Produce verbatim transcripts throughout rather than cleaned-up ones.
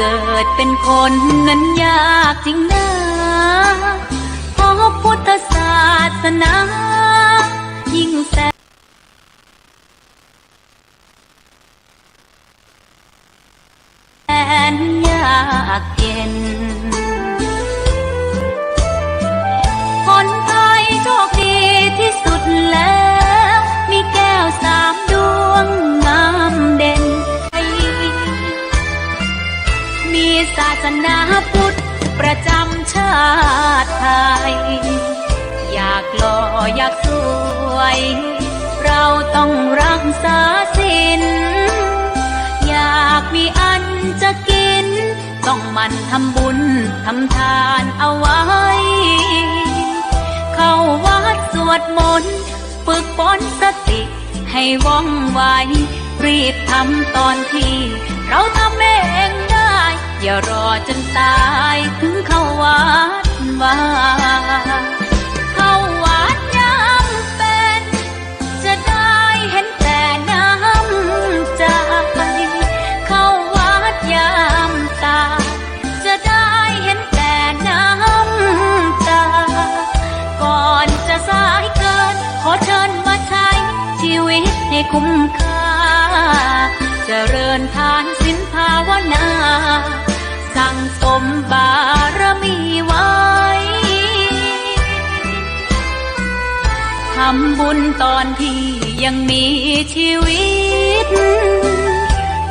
เกิดเป็นคนนั้นยากจริงนา พบพุทธศาสนา ยิ่งแสนยากเย็น คนไทยโชคดีที่สุดแล้ว มีแก้วสามดวงงามเด่น มีศาสนาพุทธประจำชาติไทย อยากหล่ออยากสวย เราต้องรักษาศีล อยากมีอันจะกิน ต้องหมั่นทำบุญทำทานเอาไว้ เข้าวัดสวดมนต์ ฝึกฝนสติให้ว่องไว รีบทำตอนที่เราทำเองได้ อย่ารอจนตายถึงเข้าวัดว่า เข้าวัดยามเป็น จะได้เห็นแต่น้ำใจ เข้าวัดยามตาย จะได้เห็นแต่น้ำตา ก่อนจะสายเกิน ขอเชิญมาใช้ชีวิตให้คุ้มค่า เจริญทานศีลภาวนา สั่งสมบารมีไว้ ทำบุญตอนที่ยังมีชีวิต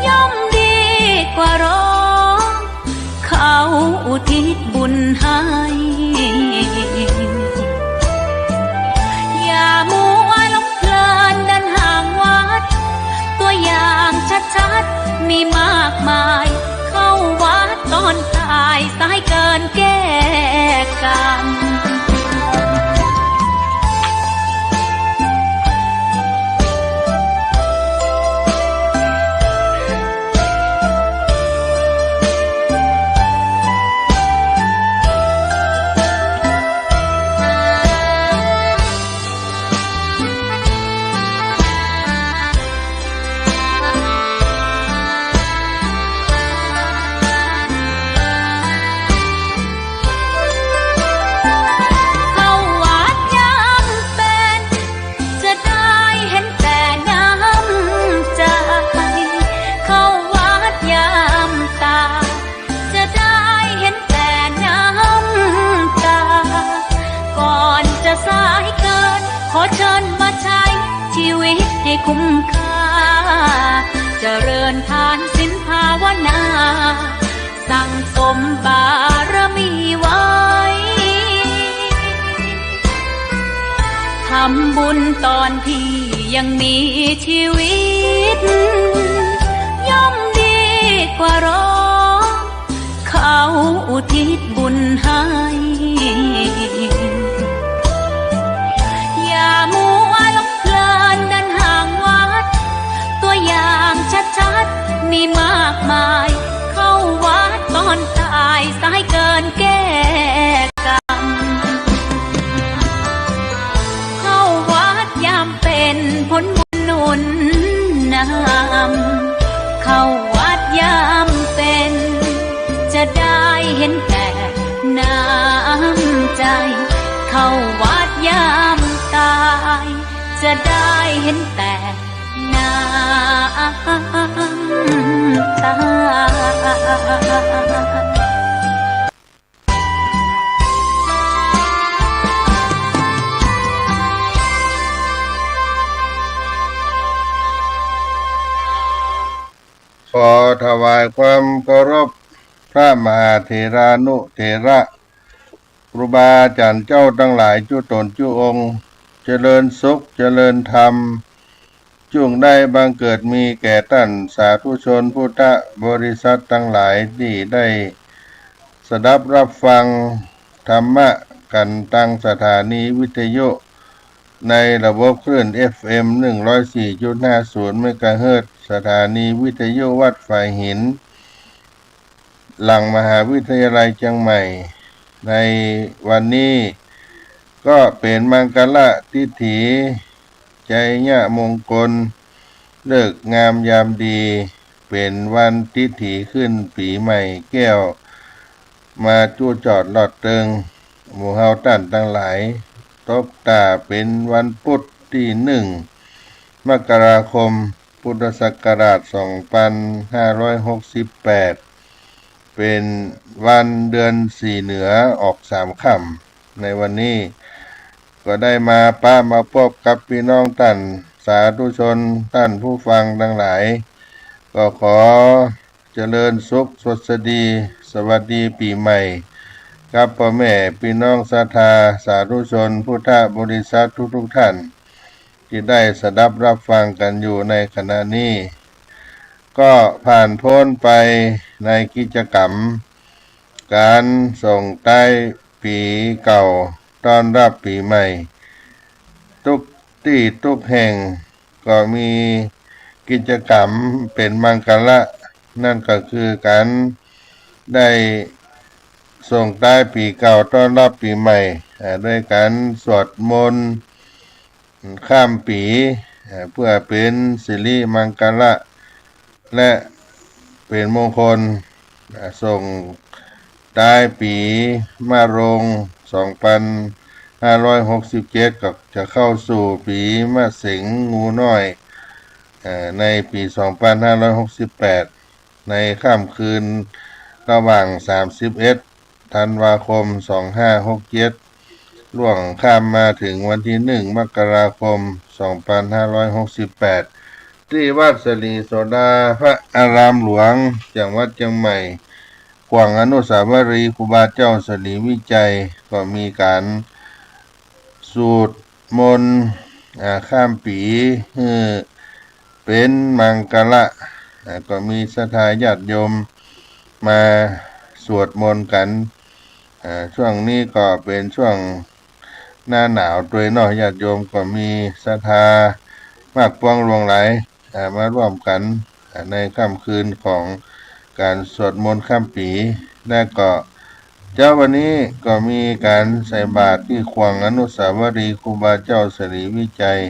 ย่อมดีกว่ารอ เขาอุทิศบุญให้ อย่ามัวหลงเพลินเดินห่างวัด ตัวอย่างชัดๆ มีมากมาย เข้าวัดตอนตาย สายเกินแก้กรรม เข้าวัดยามเป็น จะได้เห็นแต่น้ำใจ เข้าวัดยามตาย จะได้เห็นแต่น้ำตา ก่อนจะสายเกิน ขอเชิญมาใช้ชีวิตให้คุ้มค่า เจริญทานศีลภาวนา สั่งสมบารมีไว้ ทำบุญตอนที่ยังมีชีวิต ย่อมดีกว่ารอ เขาอุทิศบุญให้ อย่ามัวหลงเพลินเดินห่างวัด ตัวอย่างชัดๆ มีมากมาย เข้าวัดตอนตาย สายเกินแก้กรรม เข้าวัดยามเป็น ผลบุญหนุนนำ เข้าวัดยามเป็น จะได้เห็นแต่น้ำใจ เข้าวัดยามตาย จะได้เห็นแต่น้ำตา ขอถวายความเคารพพระมหาเถรานุเถระ ครูบาอาจ๋ารย์เจ้าตังหลายจุ๊ต๋นจุ๊องค์ เจริญสุขเจริญธรรม จุ่งได้บังเกิดมีแก่ต้านสาธุชนพุทธบริษัทตังหลายตี้ได้สดับฮับฟังธรรมะกั๋นตางสถานีวิทยุในระบบคลื่น เอฟเอ็ม หนึ่งร้อยสี่จุดห้าศูนย์ เมกะเฮิรตซ์ สถานีวิทยุวัดฝายหิน หลังมหาวิทยาลัยเจียงใหม่ ในวันนี้ก็เป๋นมังคละทิฏฐิ ชัยมงคล ฤกษ์งามยามดี เป๋นวันทิถีขึ้นปี๋ใหม่แก้ว มาจุจอดลอดเติง หมู่เฮาต้านตังหลาย ตกต้าเป๋นวันปุ๊ดตี้หนึ่ง มกราคม พุทธศักราชสองปันห้าร้อยหกสิบแปด เป๋นวันเดือนสี่เหนือออกสามค่ำ ในวันนี้ก็ได้มาปะมาปบกับปี้น้องต้านสาธุชน ต้านผู้ฟังตังหลาย ก็ขอเจริญสุขสวัสดี สวัสดีปี๋ใหม่ กับป้อแม่ปี้น้องศรัทธาสาธุชนพุทธบริษัททุกๆ ท่าน ตี้ได้สดับฮับฟังกั๋นอยู่ในขณะนี้ ก็ผ่านป๊นไปในกิจกรรมก๋านส่งต๊ายปี๋เก่าต้อนฮับปี๋ใหม่ กู้ตี้กู้แห่งก็มีกิจกรรมเป๋นมังคละ นั่นก็คือก๋านได้ส่งต๊ายปี๋เก่าต้อนฮับปี๋ใหม่ อ่า โดยก๋านสวดมนต์ ข้ามปี๋ เอ่อ เปื้อเป๋นสิริมังคละ และเป๋นมงคล อ่า ส่งต๊ายปี๋มะโรง สองปันห้าร้อยหกสิบเจ็ด ก็จะเข้าสู่ปี๋มะเสงงูน้อย เอ่อ ในปี๋สองปันห้าร้อยหกสิบแปด ในค่ำคืนระหว่างสามสิบเอ็ดธันวาคมสองห้าหกเจ็ด ล่วงข้ามมาเถิงวันตี้หนึ่งมกราคมสองปันห้าร้อยหกสิบแปด ตี้วัดศรีโสดาพระอารามหลวง จังหวัดเจียงใหม่ ขวังอนุสาวรีย์ครูบาเจ้าศรีวิชัย ก็มีก๋านสวดมนต์ อ่า ข้ามปี๋ หื้อ เป๋นมังคละ อ่า ก็มีศรัทธาญาติโยมมาสวดมนต์กั๋น อ่า ช่วงนี้ก็เป๋นช่วงหน้าหนาวตวยเนาะ ญาติโยมก็มีศรัทธามากปวงหลวงหลาย อ่า มาร่วมกั๋น อ่า ในค่ำคืนของก๋านสวดมนต์ข้ามปี๋ และก็ เจ๊าวันนี้ก็มีก๋านใส่บาตรตี้ขวังอนุสาวรีย์ครูบาเจ้าศรีวิชัย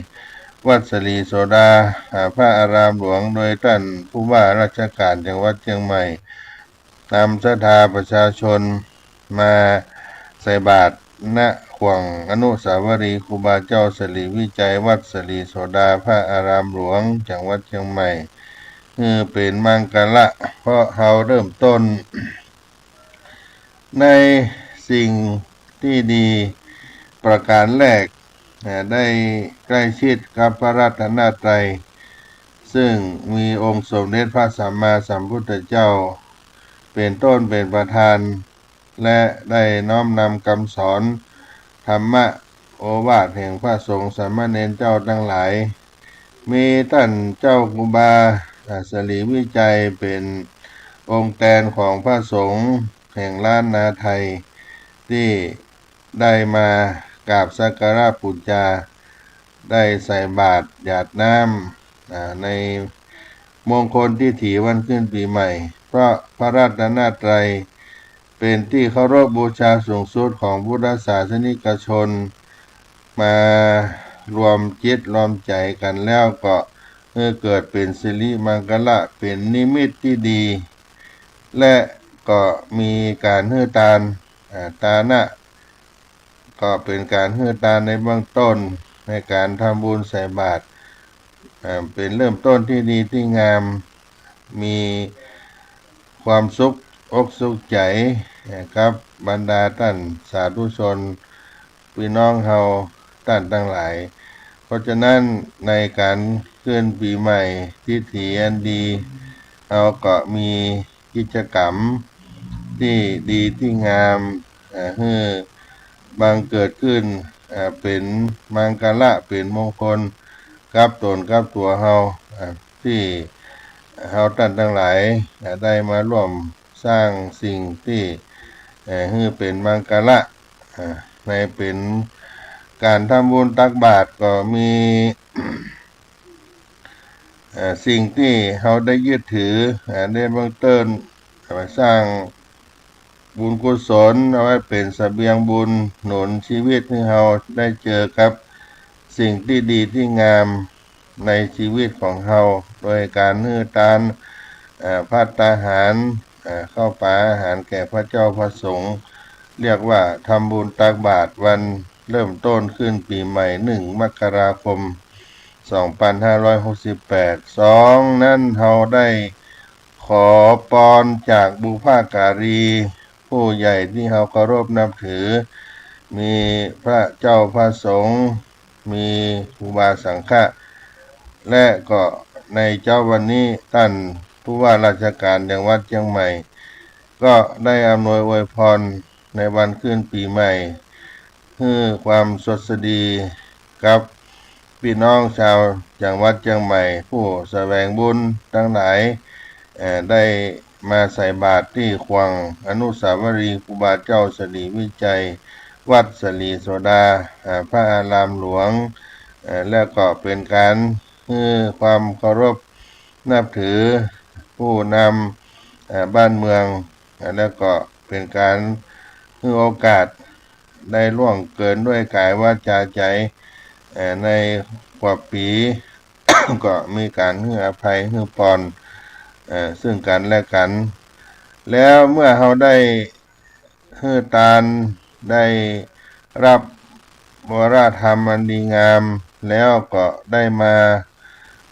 วัดศรีโสดา อ่า พระอารามหลวง โดยต้านผู้ว่าราชก๋านจังหวัดเจียงใหม่ นำศรัทธาประชาชนมาใส่บาตร ณ ขวังอนุสาวรีย์ครูบาเจ้าศรีวิชัย วัดศรีโสดา พระอารามหลวง จังหวัดเจียงใหม่ หื้อเป๋นมังคละ เพราะเฮาเริ่มต้น ในสิ่งตี้ดีประก๋านแรก อ่า ได้ใก้ชิดกับพระรัตนตรัย ซึ่งมีองค์สมเด็จพระสัมมาสัมพุทธเจ้า เป๋นต้นเป๋นประธาน และได้น้อมนำกำสอนธรรมะโอวาทแห่งพระสงฆ์สามเณรเจ้าตังหลาย มีต้านเจ้าครูบา อ่า ศรีวิชัยเป๋นองค์แตนของพระสงฆ์แห่งล้านนาไทย ตี้ได้มากราบสักการะปู๋จา ได้ใส่บาตรหยาดน้ำ อ่า ในมงคลทิถีวันขึ้นปี๋ใหม่ เพราะพระรัตนตรัยเป๋นตี้เคารพบูชาสูงสุดของพุทธศาสนิกชน มารวมจิตรวมใจ๋กั๋นแล้วก็หื้อเกิดเป๋นสิริมังคละ เป๋นนิมิตตี้ดี และก็มีก๋านหื้อตาน อ่า ตานะ ก็เป๋นก๋านหื้อตานในเบื้องต้น ในก๋านทำบุญใส่บาตร อ่า เป๋นเริ่มต้นตี้ดีตี้งาม มีความสุขอกสุขใจ๋ อ่า กับบรรดาต้านสาธุชน ปี้น้องเฮาต้านตังหลาย เพราะฉะนั้นในก๋านขึ้นปี๋ใหม่ทิถีอันดี เฮาก็มี กิจกรรมตี้ดีตี้งาม เอ่อ หื้อบังเกิดขึ้น เอ่อ เป๋นมังคละ เป๋นมงคล กับต๋นกับตั๋วเฮา เอ่อ ตี้เฮาต้านตังหลาย เอ่อ ได้มาร่วมสร้างสิ่งตี้ เอ่อ หื้อเป๋นมังคละ เอ่อ ในเป๋นก๋านทำบุญตักบาตรก็มี เอ่อ สิ่งตี้เฮาได้ยึดถือ เอ่อ ในเบื้องต้น เอาไว้สร้างบุญกุศล เอาไว้เป๋นเสบียงบุญหนุนชีวิตหื้อเฮาได้เจอกับสิ่งตี้ดีตี้งามในชีวิตของเฮา โดยก๋านหื้อตาน เอ่อ ภัตตาหาร เอ่อ ข้าวป๋าอาหารแก่พระเจ้าพระสงฆ์ เรียกว่าทำบุญตักบาตรวันเริ่มต้นขึ้นปี๋ใหม่ หนึ่ง มกราคม สองปันห้าร้อยหกสิบแปด สอง นั้นเฮาได้ขอปอนจากบุพการี ผู้ใหญ่ตี้เฮาเคารพนับถือ มีพระเจ้าพระสงฆ์ มีครูบาสังฆะ และก็ในเจ๊าวันนี้ต้านผู้ว่าราชการจังหวัดเจียงใหม่ ก็ได้อำนวยอวยพรในวันขึ้นปี๋ใหม่ หื้อความสวัสดีกับปี้น้องจาวจังหวัดเจียงใหม่ ผู้แสวงบุญตังหลาย เอ่อ ได้มาใส่บาตรตี้ขวางอนุสาวรีย์ครูบาเจ้าศรีวิชัย วัดศรีโสดา เอ่อ พระอารามหลวง เอ่อ แล้วก็เป๋นก๋านหื้อความเคารพนับถือผู้นำ เอ่อ บ้านเมือง เอ่อ แล้วก็เป๋นก๋านหื้อโอกาสได้ล่วงเกินด้วยกายวาจาใจ๋ เอ่อ ในขวบปี๋ ก็มีก๋านหื้ออภัยหื้อปอน เอ่อ ซึ่งกั๋นและกั๋น แล้วเมื่อเฮาได้หื้อตาน ได้ฮับวาระธรรมอันดีงาม แล้วก็ได้มา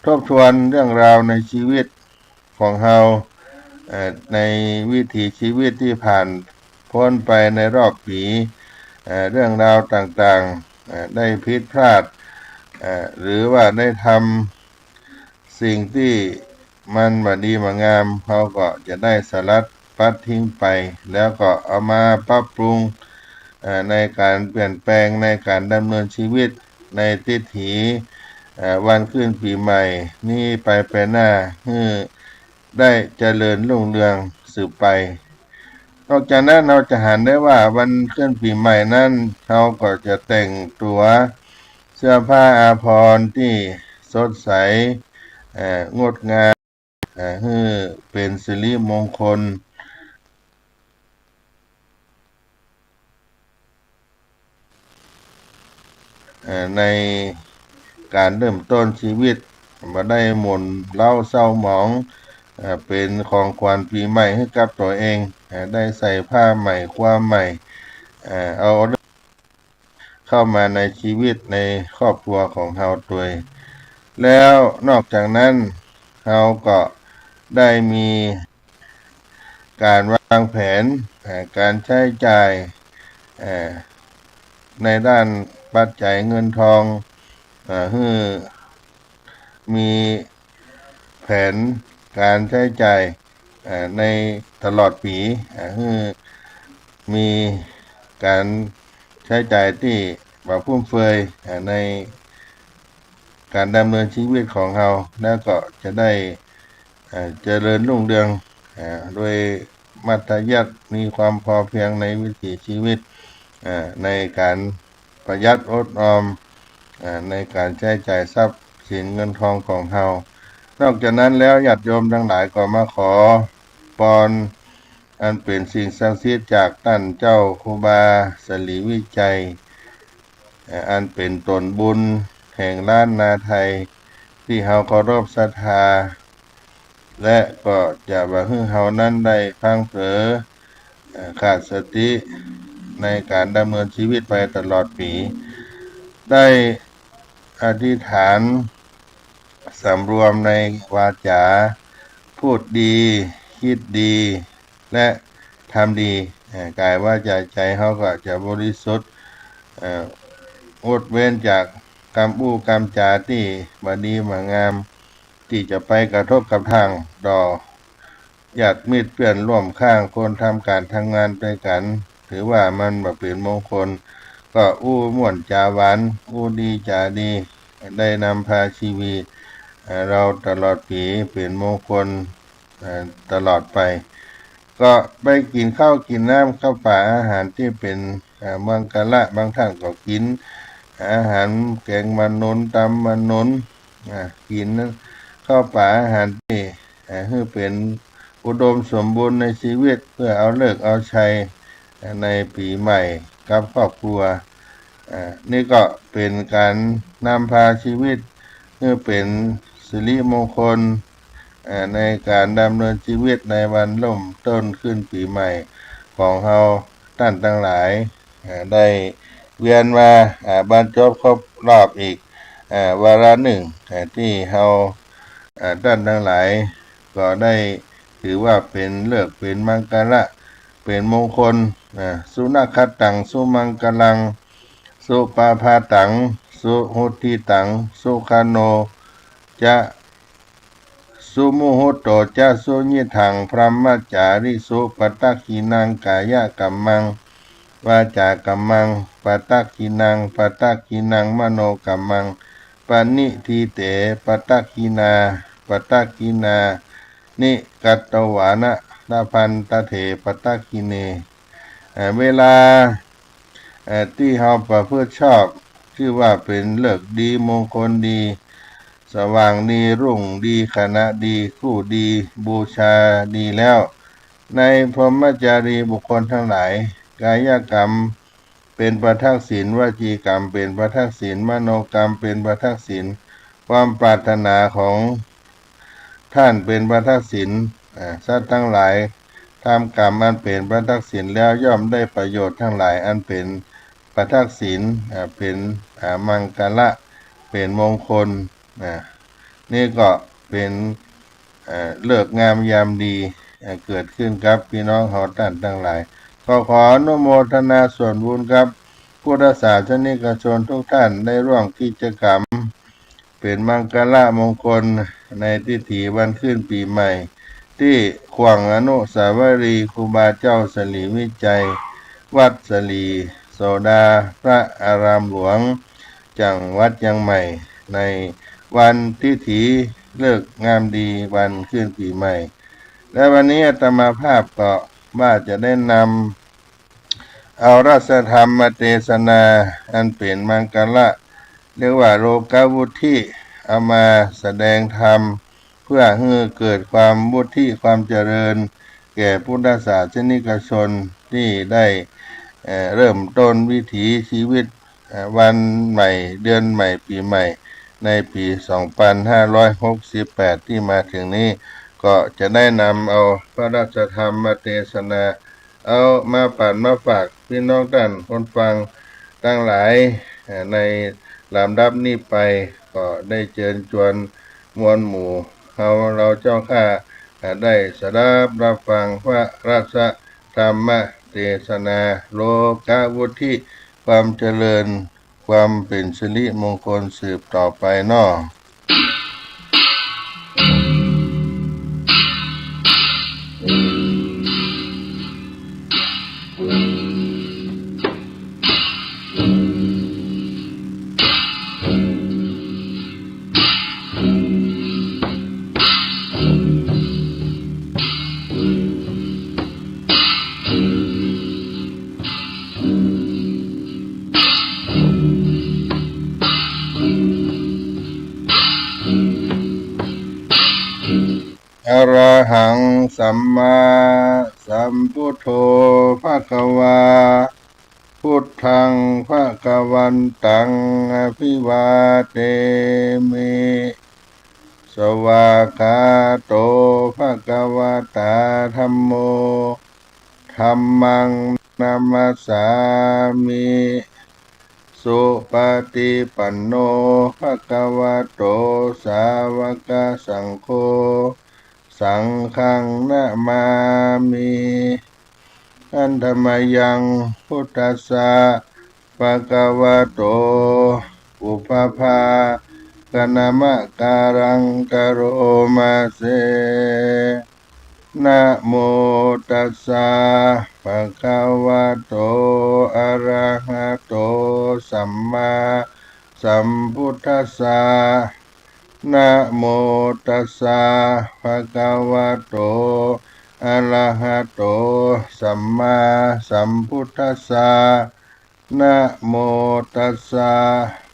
ทบทวนเรื่องราวในชีวิตของเฮา เอ่อ ในวิถีชีวิตตี้ผ่าน พ้นไปในรอบปี๋ เอ่อ เรื่องราวต่างๆ เอ่อ ได้ผิดพลาด เอ่อ หรือว่าได้ทำสิ่งตี้มันบ่ดีบ่งาม เฮาก็จะได้สลัดปัดทิ้งไป แล้วก็เอามาปรับปรุง เอ่อ ในก๋านเปลี่ยนแปลง ในก๋านดำเนินชีวิต ในทิฐิ เอ่อ วันขึ้นปี๋ใหม่นี้ไป ไปหน้า หื้อ ได้เจริญรุ่งเรืองสืบไป นอกจากนั้นเฮาจะหันได้ว่าวันขึ้นปี๋ใหม่นั้น เฮาก็จะแต่งตั๋วเสื้อผ้าอาภรณ์ตี้สดใส เอ่อ งดงาม เอ่อ หื้อเป๋นสิริมงคล เอ่อ ในก๋านเริ่มต้นชีวิต บ่ได้หม่นเล้าเศร้าหมอง เอ่อ เป๋นของขวัญปี๋ใหม่หื้อกับตั๋วเอง เอ่อ ได้ใส่ผ้าใหม่ คว้าใหม่ เอ่อ เอาเข้ามาในชีวิตในครอบครัวของเฮาตวย แล้วนอกจากนั้นเฮาก็ได้มี ก๋านวางแผน เอ่อ ก๋านใจ๊จ่าย เอ่อ ในด้านปัจจัยเงินทอง เอ่อ หื้อมีแผนก๋านใจ๊จ่าย เอ่อ ในตลอดปี๋ เอ่อ หื้อมีก๋านใจ๊จ่ายตี้บ่ฟุ่มเฟือย เอ่อ ในก๋านดำเนินชีวิตของเฮา แล้วก็จะได้ เอ่อ เจริญรุ่งเรือง เอ่อ โดยมัธยัสถ์ มีความพอเพียงในวิถีชีวิต เอ่อ ในก๋านประหยัดอดออม เอ่อ ในก๋านใจ๊จ่ายทรัพย์สินเงินทองของเฮา นอกจากนั้นแล้วญาติโยมตังหลายก็มาขอปอน อันเป๋นสิ่งศักดิ์สิทธิ์จากต้านเจ้าครูบาศรีวิชัย เอ่อ อันเป๋นต๋นบุญแห่งล้านนาไทย ตี้เฮาเคารพศรัทธา และก็จะบ่หื้อเฮานั้นได้พลั้งเผลอ เอ่อ ขาดสติในก๋านดำเนินชีวิตไปตลอดปี๋ ได้อธิษฐานสำรวมในวาจา พูดดี คิดดี และทำดี เอ่อ ก๋ายวาจาใจ๋เฮาก็จะบริสุทธิ์ เอ่อ งดเว้นจากกำอู้กำจ๋าตี้บ่ดีบ่งาม ตี้จะไปกระทบกระทั่งต่อญาติมิตรเปื้อนร่วมข้าง คนทำก๋านทำงานตวยกั๋น ถือว่ามันบ่เป๋นมงคล ก็อู้ม่วนจ๋าหวาน อู้ดีจ๋าดี ได้นำพาชีวิต เอ่อ เฮาตลอดปี๋เป๋นมงคล เอ่อ ตลอดไป ก็ไปกิ๋นข้าวกิ๋นน้ำ ข้าวป๋าอาหารตี้เป๋น เอ่อ มังคละ บางต้านก็กิ๋นอาหารแก๋งมะนุน ตำมะนุน อ่า กิ๋นข้าวป๋าอาหารตี้ เอ่อ หื้อเป๋นอุดมสมบูรณ์ในชีวิต เปื้อเอาฤกษ์เอาชัย เอ่อ ในปี๋ใหม่กับครอบครัว อ่า นี่ก็เป๋นก๋านนำพาชีวิตหื้อเป๋นสิริมงคล เอ่อ ในก๋านดำเนินจีวิตในวันเริ่มต้นขึ้นปี๋ใหม่ของเฮาต้านตังหลาย เอ่อ ได้เวียนมา เอ่อ บรรจบครบรอบอีก เอ่อ วาระนึ่ง เอ่อ ตี้เฮา เอ่อ ต้านตังหลายก็ได้ถือว่าเป๋นฤกษ์ เป๋นมังคละ เป๋นมงคล เอ่อ สุนคขัตตัง สุมังคลัง สุปภาตัง สุหุตถิตัง สุขโนจะ สุมุหุตโตจะ สุยิตถัง บรหมจาริสุ ปะตักขิณัง ก๋ายกัมมัง วาจากัมมัง ปะตักขิณัง ปะตักขิณัง มโนกัมมัง ปะณิฏฐิเต ปะตักขิณา ปะตักขิณานิ กัตตวานะ ละภันตะเถ ปะตักขิเณ เอ่อ เวลา เอ่อ ตี้เฮาประพฤติชอบ จื้อว่าเป๋นฤกษ์ดี มงคลดี สว่างดี รุ่งดี ขณะดี คู่ดี บูชาดีแล้ว ในพรหมจารีบุคคลตังหลาย ก๋ายกรรมเป๋นปะทักษิณ วจีกรรมเป๋นปะทักษิณ มโนกรรมเป๋นปะทักษิณ ความปรารถนาของต้านเป๋นปะทักษิณ อ่า สัตว์ตังหลายทำกรรมอันเป๋นปะทักษิณแล้วย่อมได้ประโยชน์ตังหลายอันเป๋นปะทักษิณ อ่า เป๋น อ่า มังคละ เป๋นมงคล อ่า นี่ก็เป๋น เอ่อ ฤกษ์งามยามดี เอ่อ เกิดขึ้นกับปี้น้องเฮาต้านตังหลาย ก็ขออนุโมทนาส่วนบุญกับพุทธศาสนิกชนทุกต้านได้ร่วมกิจกรรม เป๋นมังคละมงคลในทิฏฐิวันขึ้นปี๋ใหม่ ตี้ขว้างอนุสาวรีย์ครูบาเจ้าสิริวิชัย วัดสิริโสดา พระอารามหลวง จังหวัดเจียงใหม่ ในวันทิฏฐิฤกษ์งามดีวันขึ้นปี๋ใหม่ และวันนี้อาตมาภาพก็ว่าจะได้นำเอาราชธรรมเตสนาอันเป๋นมังคละ เรียกว่าโลกวุตถิ เอามาแสดงธรรม เพื่อหื้อเกิดความวุตถิความเจริญแก่พุทธศาสนิกชนตี้ได้ เอ่อ เริ่มต้นวิถีชีวิต เอ่อ วันใหม่ เดือนใหม่ ปี๋ใหม่ ในปี๋สองปันห้าร้อยหกสิบแปดตี้มาเถิงนี้ ก็จะได้นำเอาพระราชธรรมเตสนา เอามาปั๋นมาฝากปี้น้องต้านคนฟังตังหลาย เอ่อ ในลำดับนี้ไป ก็ได้เจิญจวนมวลหมู่เฮาเฮาเจ้าข้า เอ่อ ได้สดับรับฟังพระราชธรรมเตสนา โลกวุตถิ ความเจริญ ความเป๋นสิริมงคลสืบต่อไปเนาะ อะระหังสัมมาสัมพุทโธภะคะวา พุทธังภะคะวันตังอะภิวาเทมิ สวากขาโตภะคะวะตาธัมโม ธัมมังนะมัสสามิ สุปะฏิปันโนภะคะวะโต สาวะกะสังโฆ สังฆังนะมามิ หันทะมะยังพุทธัสสะ ภะคะวะโต ปุพพะภาคะนะมะกาลังกะโรมาเส นะโมตัสสะ ภะคะวะโต อะระหะโต สัมมาสัมพุทธัสสะ นะโมตัสสะ ภะคะวะโต อะระหะโต สัมมาสัมพุทธัสสะ นะโมตัสสะ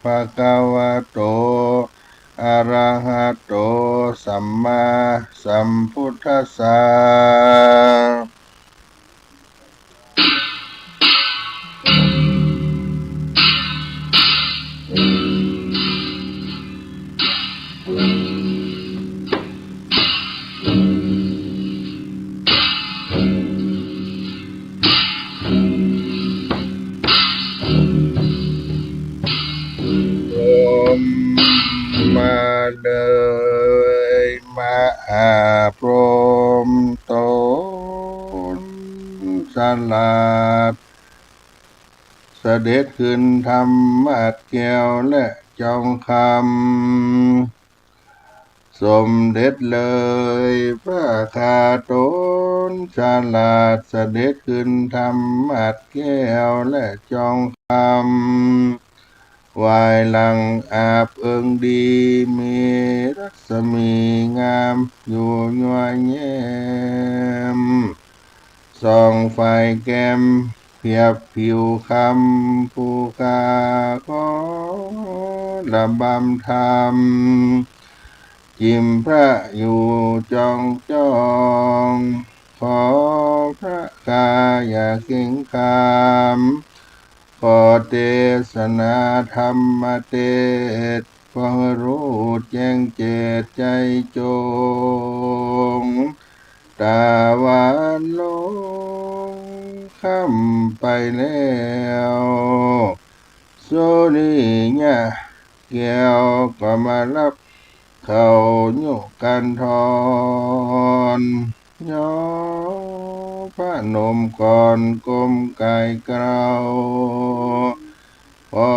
ภะคะวะโต อะระหะโต สัมมาสัมพุทธัสสะ อะ อาพรหมต๋นฉลาด เสด็จขึ้นธรรมมาสน์แก้วและจองคำ สมเด็จเลยพระคาต๋นฉลาด เสด็จขึ้นธรรมมาสน์แก้วและจองคำ วายหลังอาบเอิงดี มีรัศมีงามอยู่ยั่วแย้ม ส่องฝ่ายแก้มเปียบผิวคำ ผู้ข้าขอระบำธรรม จิมพระอยู่จองจอง ขอพระกาอย่าเกรงขาม ขอเตสนาธรรมเตสน์ ขอหื้อฮู้แจ้งเจิดใจ๋จง ต๋าวันลงค่ำไปแล้ว สุริยะแก้วก็มาฮับ เข้ายุคันธร ย่อพนมก่อนก้มกายเกล้า ขอ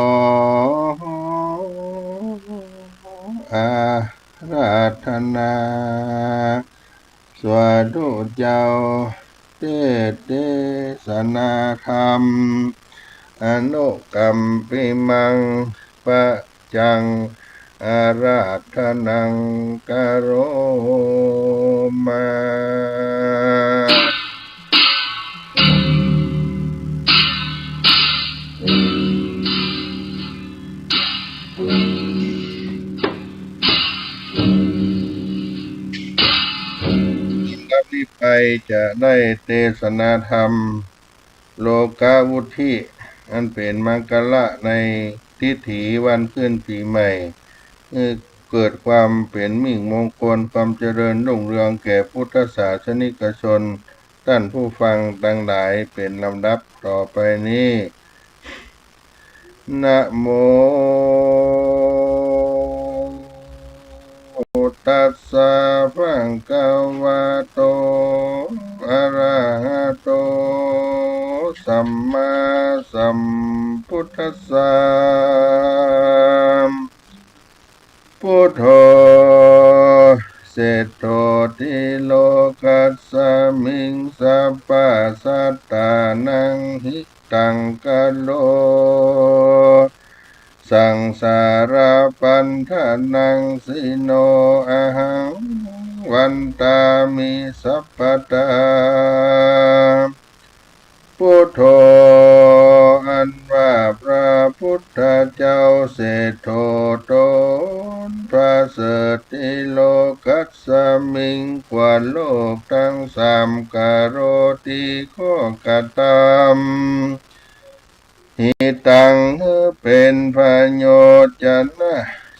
อาราธนา สาธุเจ้า เตสน์เตสนาธรรม อนุกัมปิมัง ปัจจัง อาราธนัง กะโรมา ลำดับนี้ไปจะได้เตสนาธรรม โลกาวุฒิ อันเป๋นมังคละในทิฐิวันขึ้นปี๋ใหม่ หื้อเกิดความเป๋นมิ่งมงคล ความเจริญรุ่งเรืองแก่พุทธศาสนิกชน ต้านผู้ฟังตังหลายเป๋นลำดับต่อไปนี้ นะโม ตัสสะ ภะคะวะโต อะระหะโต สัมมาสัมพุทธัสสะ พุทโธ เศรษโฐ ติโลกัสสะมิง สัพพะสัตตานัง หิตัง กะโร สังสารปัณฑะนัง สิโน อะหัง วันตามิ สัพพะทา พุทโธ อันว่าพระพุทธเจ้าเศรษโฐต๋นประเสริฐ ติโลกัสสะมิง กว่าโลกตังสาม กะโรติ ก็กระตำ หิตัง หื้อเป๋นประโยชน์ จะนะ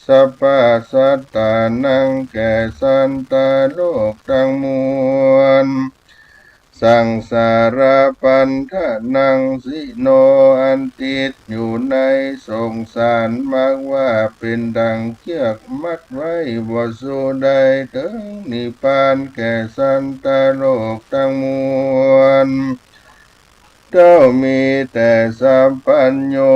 สัพพะสัตตานัง แก่สัตว์โลกตังมวล สังสารปัณฑะนัง สิโน อันติดอยู่ในสงสารมรรคว่าเป๋นดั่งเจื้อกมัดไว้ บ่สู่ได้เถิงนิพพาน แก่สัตว์โลกตังมวล เต้ามีแต่สัพพัญญู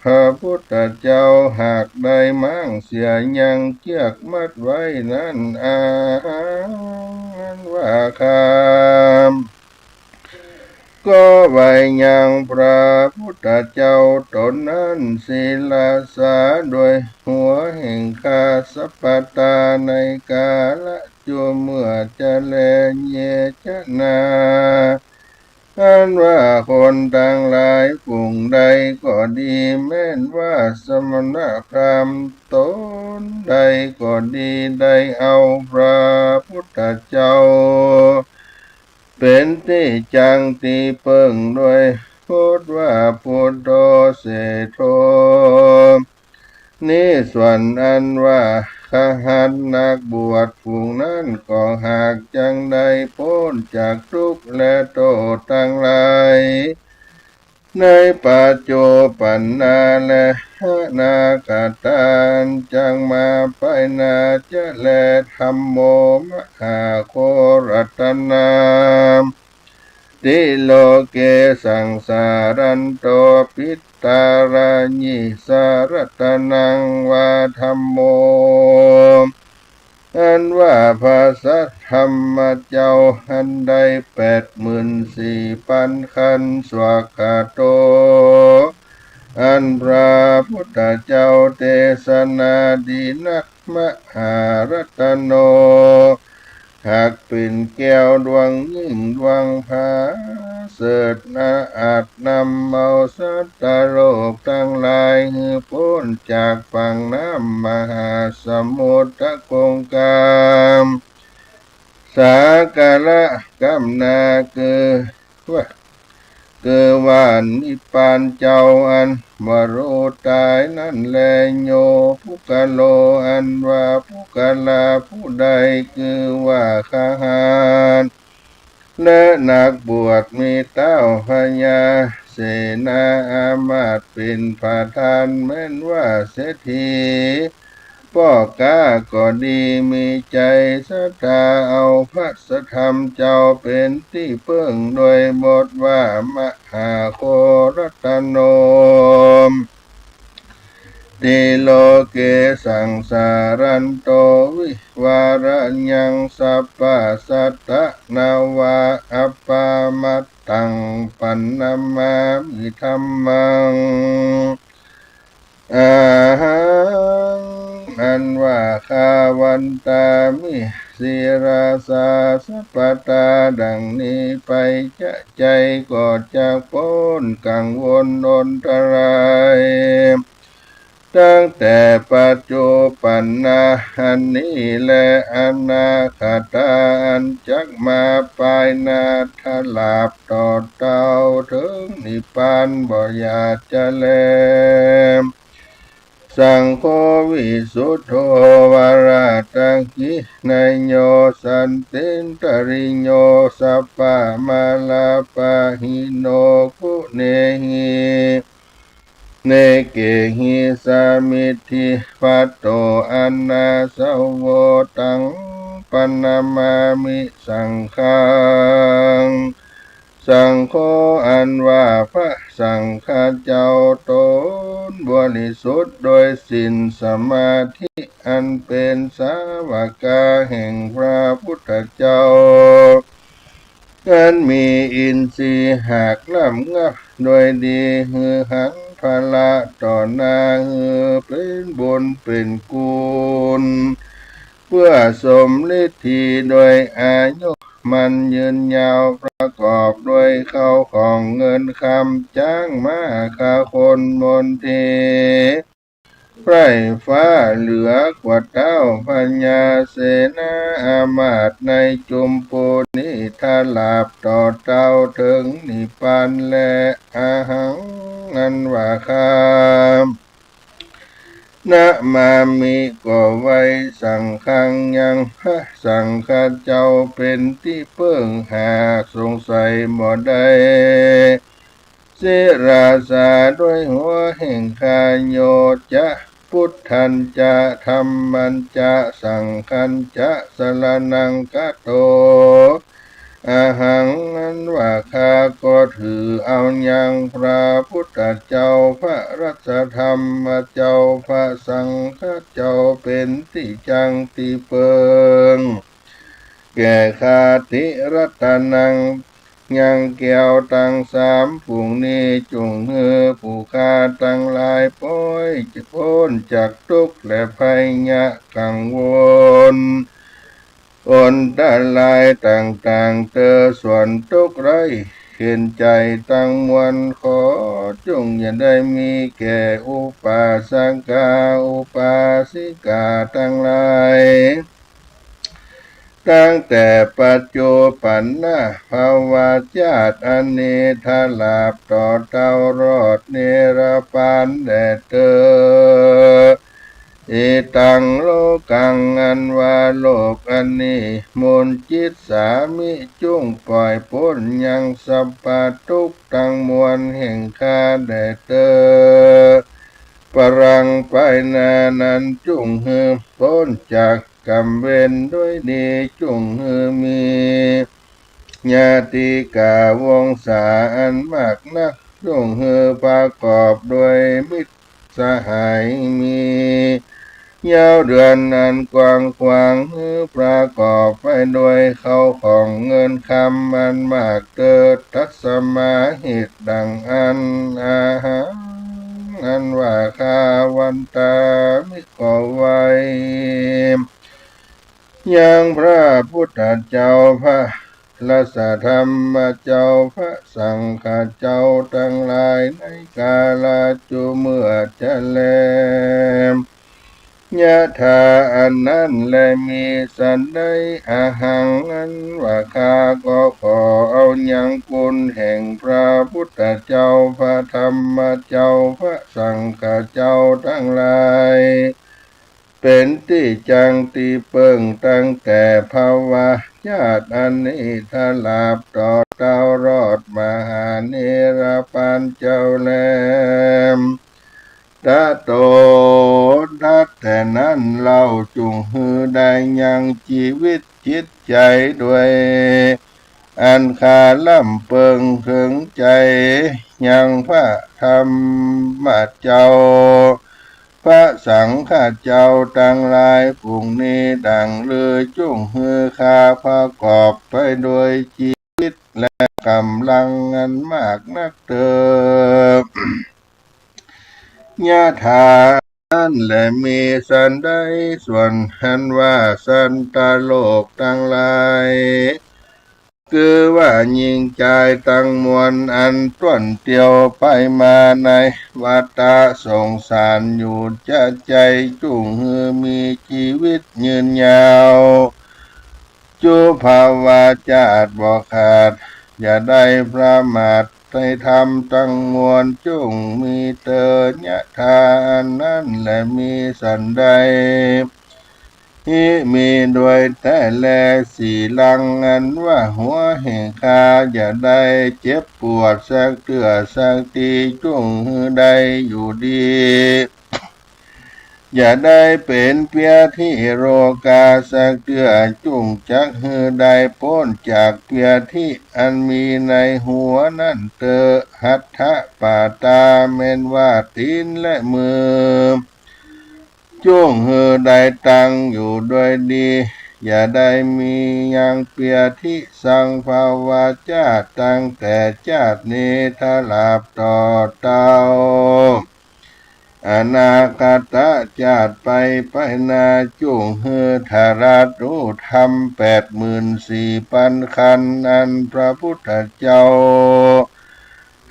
พระพุทธเจ้าหากได้ม้างเสียยังเจื้อกมัดไว้นั้น อาหัง อันว่าข้า ก็ไหว้ยังพระพุทธเจ้าต๋นนั้น ศิรสสา โดยหัวแห่งข้า สัพพะทา ในกาละจุ่มเมื่อจะแล เย จะ นา อันว่าคนตังหลายฝูงใดก็ดี แม้นว่าสมณพราหมณ์ต๋นใดก็ดี ได้เอาพระพุทธเจ้า เป๋นตี้จั้งตี้เปิ้ง โดยโพสต์ว่า พุทโธ เศรษโฐ นี้ส่วนอันว่าคหัตถ์นักบวชฝูงนั้น ก็หากจักได้ป๊นจากทุกข์และโต้ษตังหลาย ในปัจจุปันนาและอนาคตาอันจักมาไปหน้าจะแล ธัมโม มหาโครัตนา ติโลเก สังสารันโต ปิตารายิ สารัตนังวา ธัมโม อันว่าพระสัทธรรมเจ้าอันได้แปดหมื่นสี่ปันขัน สวากขาโต อันพระพุทธเจ้าเตสนาดีนัก มหารัตโน หากเป๋นแก้วดวงยิ่งดวงผาเสริฐนา อาจนำเอาสัตว์โลกตังหลายหื้อป๊นจากฝั่งน้ำมหาสมุทรคงคา สากาละกำนาคือว่า คือว่านิพพานเจ้าอันบ่ฮู้ต๋ายนั้นแล โย ปุคคโล อันว่าปุคคละผู้ใด คือว่าคฤหัสถ์ และนักบวช มีต้าวพญาเสนาอามาตย์เป๋นประธาน แม้นว่าเศรษฐี ป้อก๊าก็ดี มีใจ๋ศรัทธาเอาพระสัทธรรมเจ้าเป๋นตี้เปิ้ง โดยบทว่ามหาโครัตโน ติโลเก สังสารันโต วิวาระยัง สัพพสัตตะนวา อัปปะมัตตัง ปะนะมามิ ธัมมัง อะหัง อันว่าข้าวันตามิ ศิรสา สัพพทา ดังนี้ไป จะใจ๋ก็จักป๊นกังวลอนตราย ตั้งแต่ปัจจุปันนาอันนี้ และอนาคตาอันจักมาปายหน้า ถ้าลาบต่อเต้าเถิงนิพพานบ่หยาดจะแล สังโฆ วิสุทโธ วาราตะกิณโย สันตินตริโย สัพพะมาลาปะหิโน กุเณหิ เณเกหิ สามิตถิ ภัตโต อานาสโว ตัง ปะนะมามิ สังฆัง สังโฆ อันว่าพระสังฆะเจ้าต๋นบริสุทธิ์โดยศีลสมาธิ อันเป๋นสาวกาแห่งพระพุทธเจ้า อันมีอินทรีย์หากล้ำงับโดยดี หื้อหังผละต่อหน้า หื้อเป๋นบุญเป๋นกุศล เปื้อสมฤทธีโดยอายุมั่นยืนยาว ประกอบโดยเข้าของเงินคำ จ๊างม้า คคน มนที ไพร่ฟ้า เหลือกว่าเต้าพญาเสนาอามาตย์ในจุมปูนี้ ถ้าลาบต่อเต้าเถิงนิพพานแล อะหัง อันว่าข้า นะมามิ ก็ไหว้ สังฆัง ยังพระสังฆะเจ้าเป๋นตี้เปิ้ง หากสงสัยบ่ได้ ศิรสา โดยหัวแห่งข้า โย จะ พุทธัญจะ ธัมมัญจะ สังฆัญจะ สรณัง คโต อะหัง อันว่าข้าก็ถือเอายังพระพุทธเจ้า พระรัตนธรรมเจ้า พระสังฆะเจ้าเป๋นตี้จั้งตี้เปิ้ง แก่ข้า ติรัตนัง ยังแก้วตังสามฝูงนี้ จุ่งหื้อผู้ข้าตังหลายป๊อยป๊นจากตุ๊กข์และภัยยะกังวล อนตรายต่างๆ เตอส่วนตุ๊กข์ไร้เข็ญใจ๋ตังมวล ขอจุ่งอย่าได้มีแก่อุปาสกา อุปาสิกาตังหลาย ตั้งแต่ปัจจุปันนะภวชาติอันนี้ ถ้าลาบต่อเต้ารอดนิรพานแด่เตอ อิตัง โลกัง อันว่าโลกอันนี้ มุญจิสสามิ จุ่งป่อยป๊นยัง สัพพะ ตุ๊กข์ตังมวลแห่งข้าแด่เตอ ปรัง ไปหน้านั้น จุ่งหื้อป๊นจากกรรมเวรด้วยดี จุ่งหื้อมี ญาติกา วงศาอันมากนัก จุ่งหื้อประกอบด้วยมิตรสหาย มีเย้าเดือนอันกว้างขวาง หื้อประกอบไปด้วยเข้าของเงินคำอันมากเตอ ตัสมา เหตุดังอั้น อะหัง อันว่าข้า วันตามิ ขอไหว้ ยังพระพุทธเจ้า พระรัตนธรรมเจ้า พระสังฆเจ้าตังหลาย ในกาละจุ่มเมื่อจะแล ยะถา อันนั้นแล มีสันใด อะหัง อันว่าข้า ก็ขอเอายังคุณแห่งพระพุทธเจ้า พระธรรมเจ้า พระสังฆเจ้าตังหลาย เป๋นตี้จั้งตี้เปิ้ง ตั้งแต่ภวชาติอันนี้ ตราบต่อเต้ารอดมหานิรปานเจ้าแล ตะโต ถัดแต่นั้นเล่า จุ่งหื้อได้ยังจีวิตจิตใจ๋ด้วย อันคาร่ำเปิงเถิงใจ๋ ยังพระธรรมเจ้า พระสังฆเจ้าตังหลายฝูงนี้ดั่งลือ จุ่งหื้อข้าประกอบไปด้วยจีวิตและก๋ำลังอันมากนักเตอ ยะถา นั้นแล มีสันใด ส่วนอันว่าสัตว์โลกตังหลาย คือว่าญิงจายตังมวล อันต้วนเตียวไปมาในวัฏฏะสงสารอยู่จะใจ้ จุ่งหื้อมีจีวิตยืนยาว จุภวชาติบ่ขาด อย่าได้ประมาทในธรรมตังมวล จุ่งมีเตอ ยะถา อันนั้นแล มีสันใด หิ มีด้วยแต๊แล สีลัง อันว่าหัวแห่งข้า อย่าได้เจ็บปวดสักเตื้อสักที จุ่งหื้อได้อยู่ดี อย่าได้เป๋นเปียธิโรคาสักเตื้อ จุ่งจักหื้อได้ป๊นจากเปียธิอันมีในหัวนั้นเตอ หัตถปาตา แม่นว่าตี๋นและมือ จุ่งหื้อได้ตั้งอยู่ด้วยดี อย่าได้มียังเปียธิสังภวชาติ ตั้งแต่จาตินี้ตราบต่อเต้า อนาคตจาติไปไปหน้า จุ่งหื้อทรัสฮู้ธรรมแปดหมื่นสี่ปันขันธ์ อันพระพุทธเจ้า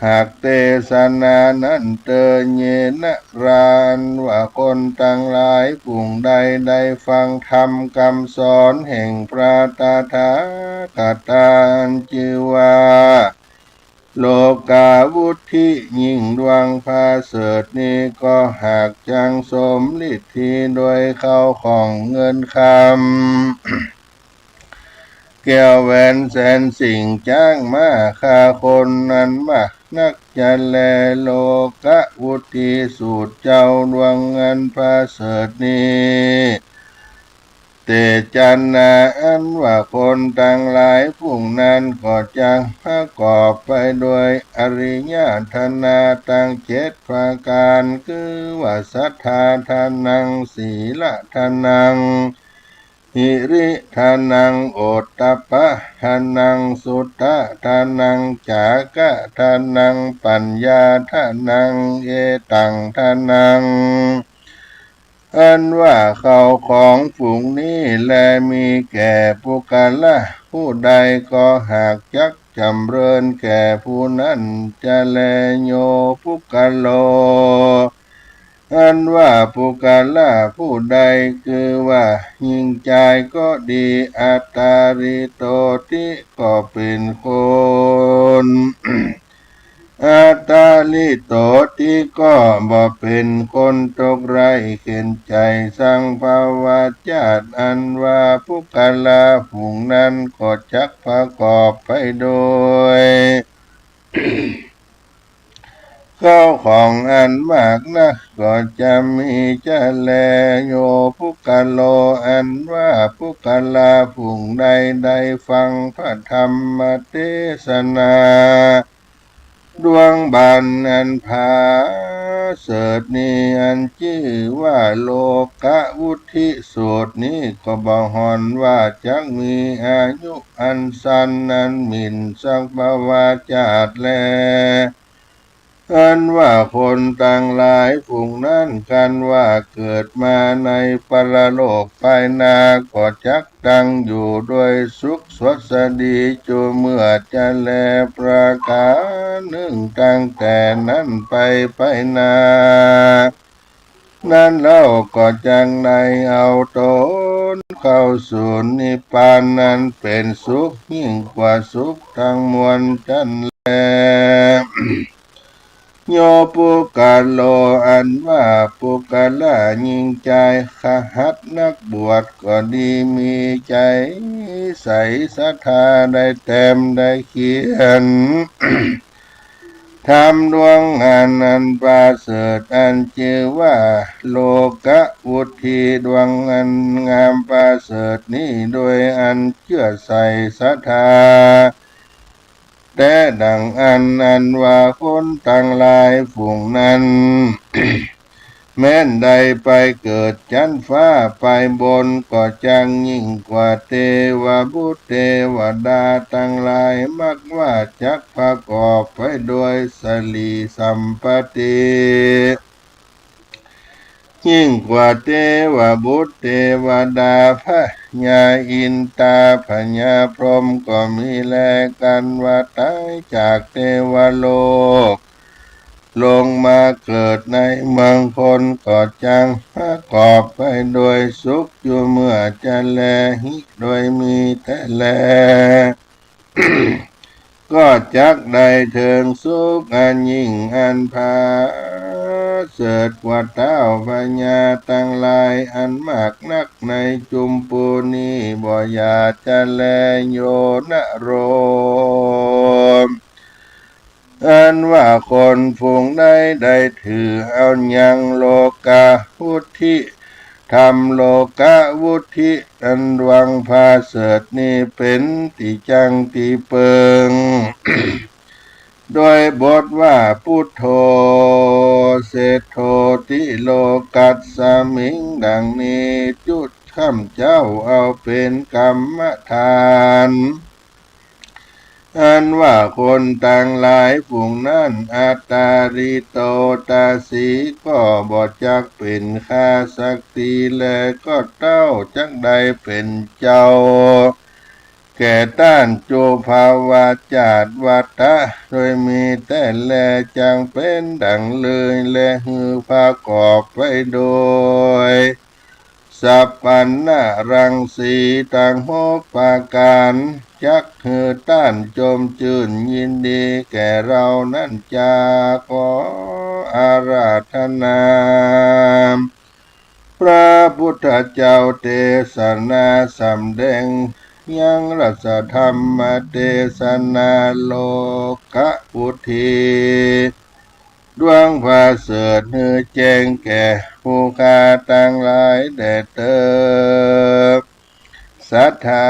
หากเตสนานั้นเตอ เยนะ รา อันว่าคนตังหลายฝูงใดได้ฟังธรรมกำสอนแห่งพระตถาคตา อันจื้อว่า โลกาวุฒิ ยิ่งดวงผาเสริฐนี้ ก็หากจักสมฤทธีโดยเข้าของเงินคำ แก้วแหวนแสนสิ่งจักมา ฆ่าคนนั้นมากนักจะแล โลกาวุฒี สูตรเจ้าดวงอันผาเสริฐนี้ เตชะนา อันว่าคนตังหลายฝูงนั้นก็จักประกอบไปด้วยอริยทนาตังเจ็ดประก๋าน คือว่า สัตถาทานัง สีลทานัง หิริทานัง โอตตัปปะทานัง สุตตะทานัง จากะทานัง ปัญญาทานัง เอตังทานัง อันว่าเข้าของฝูงนี้แล มีแก่ปุคคละผู้ใด ก็หากจักจ๋ำเริญแก่ผู้นั้นจะแล โย ปุคคโล อันว่าปุคคละผู้ใด คือว่าญิงจายก็ดี อัตตาริโตติ ก็เป๋นคน อัตตาริโตติ ก็บ่เป๋นคนตกร้ายเข็ญใจ๋ สัพพวา จาติอันว่า ปุคคละฝูงนั้น ก็จักประกอบไปโดย เข้าของอันมากนัก ก็จะมีจะแล โย ปุคคโล อันว่าปุคคละฝูงใดได้ฟังพระธรรมเตสนา ดวงบันอันผาเสริฐนี้ อันจื้อว่าโลกวุตถิสูตรนี้ ก็บ่ห่อนว่าจักมีอายุอันสั้นอันหมิ่นสัพพวา จาติแล อันว่าคนตังหลายฝูงนั้น ครั้นว่าเกิดมาในปรโลกไปหน้า ก็จักตั้งอยู่โดยสุขสวัสดี จู่เมื่อจะแลประก๋านนึ่ง ตั้งแต่นั้นไปไปหน้า นั้นเล่า ก็จักได้เอาต๋นเข้าสู่นิพพาน อันเป๋นสุขยิ่งกว่าสุขตังมวลจั้นแล โย ปุคคโล อันว่าปุคคละหญิงจายขหัตถ์นักบวชก็ดี มีใจ๋ใสศรัทธา ได้แต้มได้เขียน ธรรมดวงอันอันประเสริฐ อันจื้อว่าโลกวุตถิ ดวงอันงามประเสริฐนี้ โดยอันเจื้อใส่ศรัทธา แต๊ดั่งอั้น อันว่าคนตังหลายฝูงนั้น แม้นได้ไปเกิดจั๊นฟ้าไปบน ก็จักยิ่งกว่าเตวบุตรเตวดาตังหลาย มักว่าจักประกอบไปโดยสิริสัมปัตติ ยิ่งกว่าเตวบุตรเตวดา พญาอินตา พญาพรหมก็มีแล ครั้นว่าต๋ายจากเตวโลก ลงมาเกิดในเมืองคน ก็จักประกอบไปโดยสุข อยู่เมื่อจะแล หิโดยมีแต๊แล ก็จักได้เถิงสุขอันยิ่งอันผาเสริฐกว่าเต้าพญาตังหลายอันมากนักในจุมปูนี้ บ่อย่าจะแล โย นโร อันว่าคนฝูงใดได้ถือเอายังโลกวุตถิ ธรรมโลกวุตถิ อันดวงผาเสริฐนี้เป๋นตี้จั้งตี้เปิง โดยบทว่า ปุทโธ เสฏโธ ติโลกัสสมิง ดั่งนี้ จุข้าพเจ้าเอาเป๋นกรรมฐาน อันว่าคนตังหลายฝูงนั้น อัตตาริโตตาสี ก็บ่จักเป๋นข้าสักทีแล ก็เต้าจักได้เป๋นเจ้า แก่ต้านจุภาวาจาติวัตตะ โดยมีแต๊แล จักเป๋นดั่งเลย และหื้อประกอบไปโดย สัพพัญญะรังสีตังหกประก๋าน จักหื้อต้านจมจื้นยินดีแก่เฮานั้นจา ขออาราธนา พระพุทธเจ้าเตสนาสำแดงยังรัตถธรรมเตสนาโลกวุตถิ ดวงผาเสริฐหื้อแจ้งแก่ผู้ข้าตังหลายแด่เต๊อ สัตถา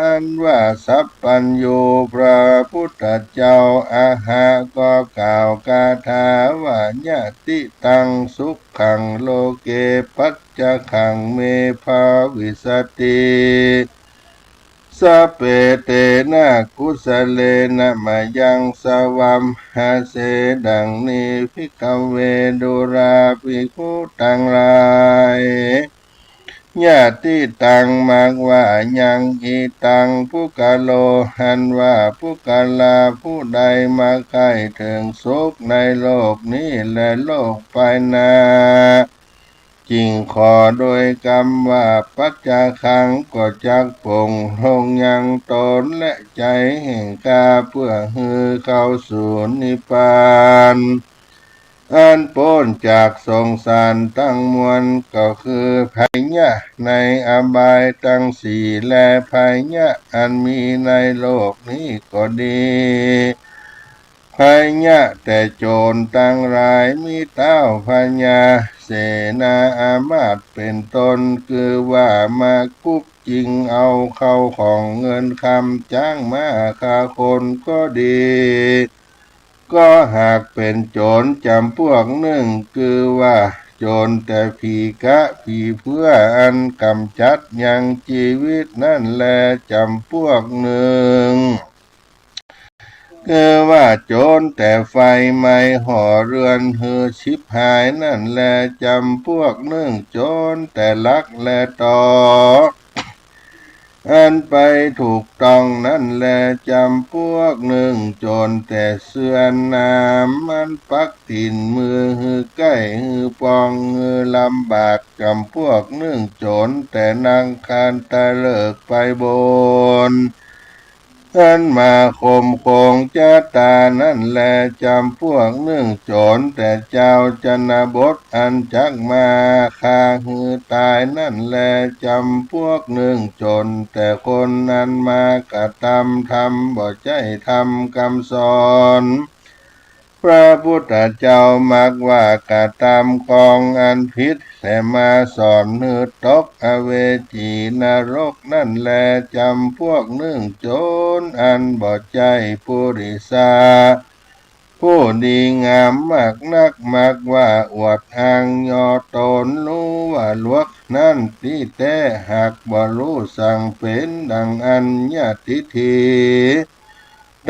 อันว่าสัพพัญญูพระพุทธเจ้า อะหะ ก็กล่าวคาถาว่า ยะติตังสุขังโลเก ปัจจขังเมภาวิสสติ สัพเพเตนะกุสสะเลนะ มะยังสะวัมหะเส ดังนี้ ภิกขเว ดูราภิกขุตังหลาย ยะติตัง มากว่ายัง อิตัง ปุคคโล อันว่าปุคคละผู้ใดมาใค่เถิงสุขในโลกนี้และโลกไปหน้า จึ่งขอโดยกำว่า ปัจจาคัง ก็จักปลงลงยังตนและใจ๋แห่งข้า เปื้อหื้อเข้าสู่นิพพาน อันป๊นจากสงสารตังมวล ก็คือไพยะในอบายตังสี่ และไพยะอันมีในโลกนี้ก็ดี ไพยะแต่โจ๋รตังหลาย มีต้าวพญาเสนาอามาตย์เป๋นต้น คือว่ามากุ๊กจิงเอาเข้าของเงินคำจ๊างม้าฆ่าคนก็ดี ก็หากเป๋นโจ๋รจ๋ำพวกนึ่ง คือว่าโจ๋รแต่ผีกะผีเปื้ออันก๋ำจัดยังจีวิตนั้นแล จ๋ำพวกนึ่ง คือว่าโจ๋รแต่ไฟไหม้ห่อเฮือนหื้อฉิบหายนั้นแล จ๋ำพวกนึ่ง โจ๋รแต่ลักและต่ออันไปถูกต้องนั้นแล จ๋ำพวกนึ่ง โจ๋รแต่เสื้อหนามอันปักตี๋นมือหื้อใก้หื้อปองหื้อลำบาก จ๋ำพวกนึ่ง โจ๋รแต่นักขัตฤกษ์ไปบุญ อันมาข่มของจะต๋ายนั้นแล จ๋ำพวกนึ่ง โจ๋รแต่จาวชนบทอันจักมาฆ่าหื้อต๋ายนั้นแล จ๋ำพวกนึ่ง โจ๋รแต่คนอันมากระตำธรรมบ่ใจ้ธรรมกำสอน พระพุทธเจ้ามักว่ากระตำของอันผิด แต่มาสอนหื้อตกอเวจีนรกนั้นแล จ๋ำพวกนึ่ง โจ๋รอันบ่ใจ้ปุริสาผู้ดีงามมากนัก มักว่าอวดอ้างยอตนฮู้ว่าหลวกนั้น ตี้แต๊หากบ่ฮู้สังเป๋นดังอั้น ญาติฏฐิ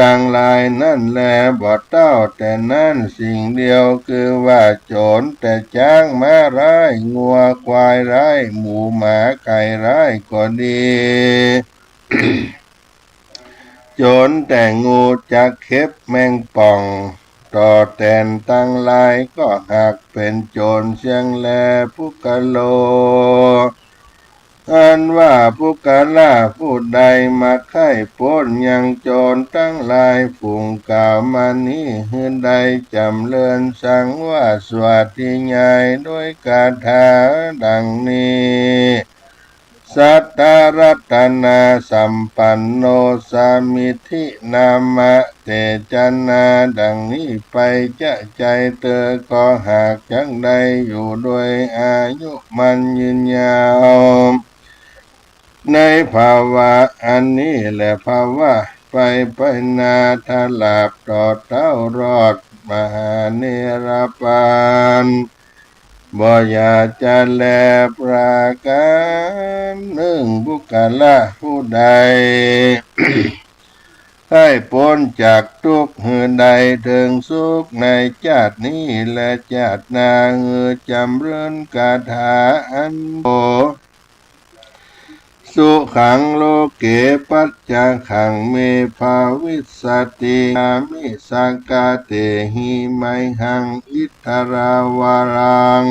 ตังหลายนั้นแล บ่เต้าแต่นั้นสิ่งเดียว คือว่าโจ๋รแต่จ๊างม้าฮ้าย งัวควายฮ้าย หมูหมาไก่ฮ้ายก็ดี โจ๋รแต่งูจักเข็บแมงป่อง ต่อแตนตังหลาย ก็หากเป๋นโจ๋รเสี้ยงแล ปุคคโล อันว่าปุคคละผู้ใดมักใค่ป๊นยังโจ๋รตังหลายฝูงกล่าวมานี้ หื้อได้จ๋ำเริญสังวาสวัตถิญาณโดยคาถาดังนี้ สัตตรัตนาสัมปันโน สามิตถินามะ เตจนา ดังนี้ไปจะใจ้เต๊อะ ก็หากจักได้อยู่โดยอายุมั่นยืนยาว ในภาวะอันนี้และภาวะไปไปหน้า ถ้าหลาบต่อเต้ารอดมหานิรปาน บ่อย่าจะแลประก๋านนึ่ง ปุคคละผู้ใด ใค่ป๊นจากตุ๊กข์ หื้อได้เถิงสุขในจาตินี้และจาติหน้า หื้อจ๋ำเริญคาถาอันโต สุขังโลเก ปัจจาคัง เม ภาวิสสติ ยามิ สักขะ เตหิ มหัง อิทธาวารัง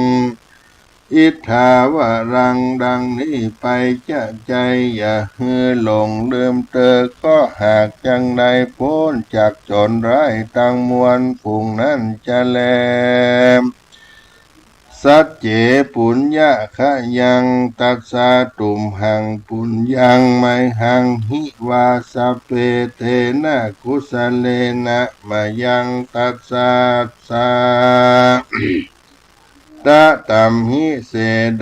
อิทธาวารัง ดังนี้ไปจะใจ้ อย่าหื้อหลงลืมเต๊อะ ก็หากจักได้ป๊นจากโจ๋รฮ้ายตังมวลฝูงนั้นจะแล สัจเจ ปุญญะขะยัง ตัสสะ ตุมหัง ปุญญัง มหัง หิ วา สัพเพ เตนะ กุสสะเลนะ มะยัง ตัสสะ สะ ตะ ตัมหิ เส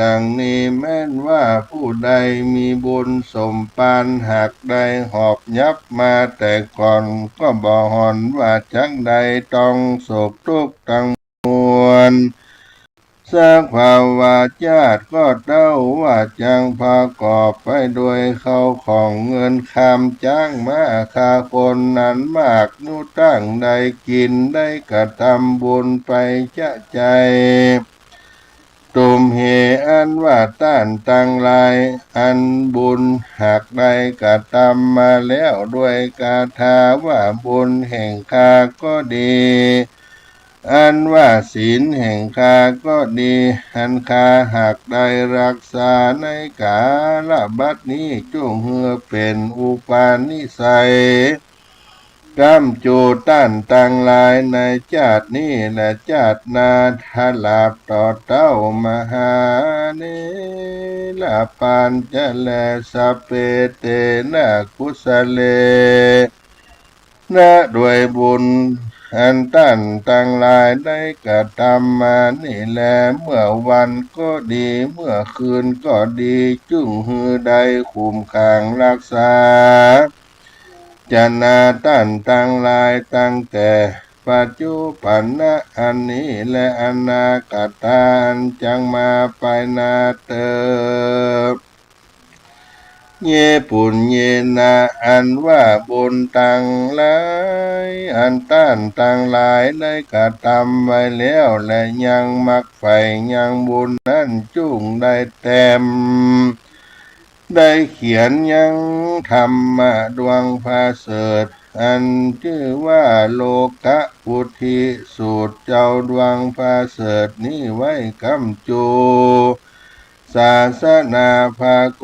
ดังนี้แม้นว่าผู้ใดมีบุญสมปาน หากได้หอบยับมาแต่ก่อน ก็บ่หอนว่าจักได้ต้องโศกตุ๊กข์ตังมวล สภาวะจาติก็เต้าว่าจักประกอบไปโดยเข้าของเงินคำจ๊างม้าฆ่าคนนั้นมาก อยู่ตั้งได้กิ๋นได้กระตำบุญไปจะใจ้ ตุมเห อันว่าต้านตังหลาย อันบุญหากได้กระตำมาแล้วด้วยคาถาว่าบุญแห่งข้าก็ดี อันว่าศีลแห่งข้าก็ดี อันข้าหากได้ฮักษาในก๋าละบัดนี้ จุ่งหื้อเป๋นอุปนิสัย ก๋ำจูต้านตังหลายในจาตินี้และจาติหน้า ตลาบต่อเต้ามหาเณรปัญจะแล สัพเพเตนะกุสะเลนะ ด้วยบุญอันต้านตังหลายได้กระตำมานี้แล เมื่อวันก็ดี เมื่อคืนก็ดี จุ่งหื้อได้คุ้มครองฮักษา จานาต้านตังหลาย ตั้งแต่ปัจจุบันนะอันนี้ และอนาคตาอันจักมาไปหน้าเต๊อะ เย ปุญเญนะ อันว่าบุญตังหลาย อันต้านตังหลายได้กระตำไว้แล้ว และยังมักใฝ่ยังบุญนั้น จุ่งได้แต้ม ได้เขียนยังธรรมะดวงประเสริฐ อันจื้อว่าโลกะวุทธิสูตร เจ้าดวงประเสริฐนี้ไว้ก๋ำจู ศาสนาพระโค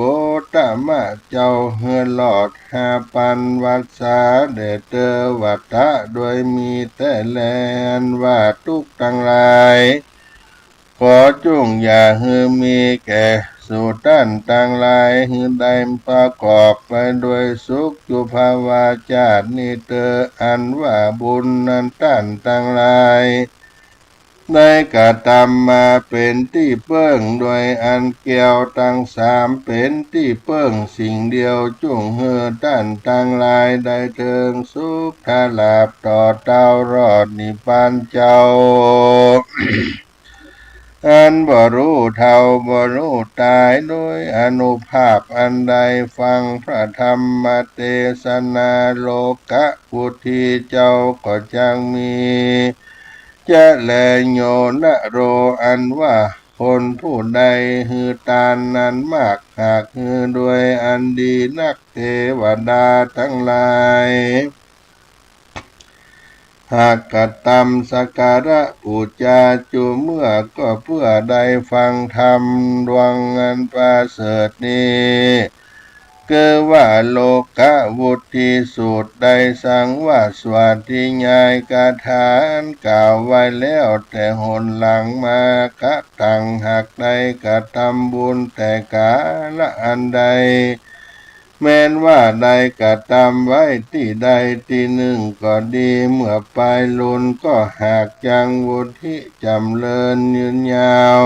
ตมะเจ้า หื้อรอดห้าปันวัสสา แด่เตวตะ โดยมีแต๊แล อันว่าทุกข์ตังหลาย ขอจุ่งอย่าหื้อมีแก่สูต้านตังหลาย หื้อได้ประกอบไปด้วยสุขอยู่ภวาจาตินี้เต๊อะ อันว่าบุญอันต้านตังหลายได้กระตำมาเป๋นตี้เปิ้ง โดยอันแก้วตังสามเป๋นตี้เปิ้งสิ่งเดียว จุ่งหื้อต้านตังหลายได้เถิงสุข ตลาบต่อเต้ารอดนิพพานเจ้า อันบ่ฮู้เฒ่าบ่ฮู้ต๋าย โดยอานุภาพอันได้ฟังพระธรรมเตสนา โลกะวุทธิเจ้าก็จักมี จะแล โยนะโร อันว่าคนผู้ใดหื้อตานนั้นมาก หากหื้อด้วยอันดีนัก เตวดาตังหลาย หากกระตำสักการะปู๋จาจุเมื่อ ก็เปื้อได้ฟังธรรมดวงอันประเสริฐนี้ คือว่าโลกะวุทธิสูตร ได้สังวาสวัตถิยายคาถาอันกล่าวไว้แล้วแต่หนหลังมา กะตัง หากได้กระตำบุญแต่ก๋าละอันใด แม้นว่าได้กระตำไว้ตี้ใดตี้นึ่งก็ดี เมื่อไปลุนก็หากยังวุทธิจ๋ำเริญยืนยาว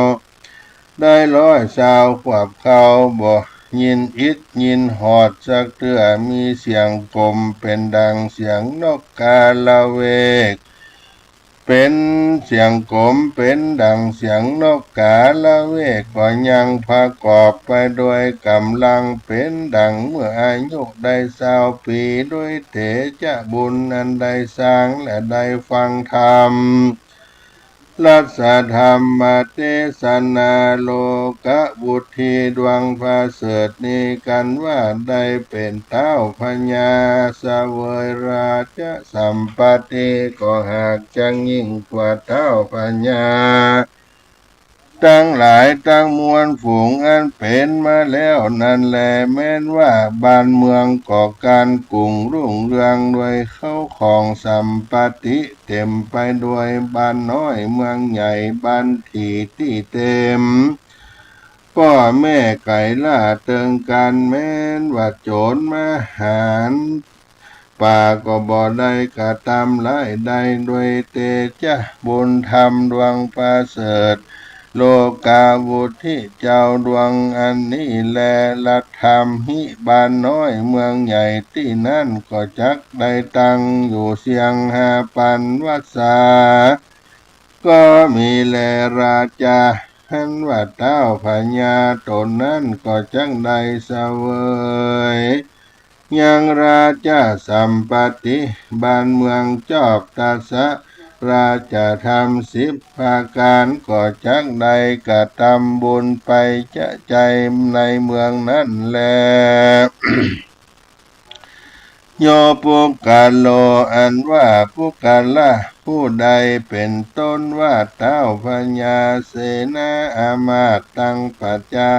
ได้ร้อยซาวขวบเข้า บ่ยินอิดยินหอดสักเตื้อ มีเสียงกลมเป๋นดังเสียงนกกาละเวก เป๋นเสียงกลมเป๋นดังเสียงนกกาละเวก ก็ยังประกอบไปด้วยก๋ำลังเป๋นดังเมื่ออายุได้ซาวปี๋ ด้วยเตจะบุญอันได้สร้างและได้ฟังธรรม รัสธรรมเตสนา โลกะวุทธิดวงประเสริฐนี้ กันว่าได้เป๋นเต๊าพญาเสวยราชสัมปัตติ ก็หากจักยิ่งกว่าเต๊าพญาตังหลายตังมวลฝูงอันเป๋นมาแล้วนั้นแล แม้นว่าบ้านเมืองก็ก๋านกุ่งรุ่งเรืองด้วยเข้าของสัมปัตติ เต๋มไปด้วยบ้านน้อยเมืองใหญ่ บ้านตี้ตี้เต๋ม ป้อแม่ไก่ล่าเติงกั๋น แม้นว่าโจ๋รมาหาญป่า ก็บ่ได้กระตำร้ายใด ด้วยเตจะบุญธรรมดวงประเสริฐ โลกาวุทธิเจ้าดวงอันนี้แล รัฐฐามหิบ้านน้อยเมืองใหญ่ตี้นั้น ก็จักได้ตั้งอยู่เสี้ยงห้าปันวัสสา ก็มีแล ราชา อันว่าเต๊าพญาต๋นนั้น ก็จักได้เสวยยังราชสัมปัตติ บ้านเมืองจอบตัสสะราชธรรมสิบประก๋าน ก็จักได้กระตำบุญไปจะใจ้ในเมืองนั้นแล โย ปุคคโล อันว่าปุคคละ ผู้ใดเป๋นต้นว่าท้าวพญาเสนาอามาตย์ตังประชา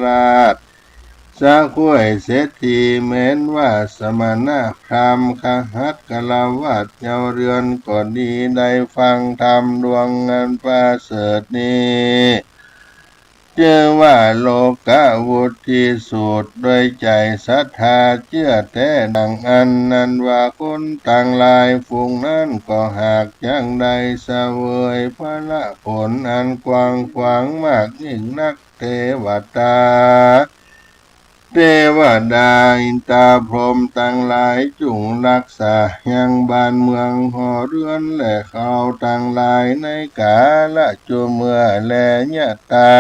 ราษฎร์ สะข้วยเศรษฐี แม้นว่าสมณพราหมณ์ คฤหัสถ์ฆราวาส เยาว์เรือนก็ดี ได้ฟังธรรมดวงอันประเสริฐนี้ จื้อว่าโลกวุทิสูตร โดยใจ๋ศรัทธาเจื้อแต๊ดังอั้น อันว่าคนตังหลายฝูงนั้นก็หากจักได้เสวยผละผลอันกว้างขวางมากยิ่งนัก เตวตา เตวดา อินตาพรหมตังหลายจุ่งฮักษายังบ้านเมืองหอเฮือน และเขาตังหลายในกาละจุเมื่อแล ยะตา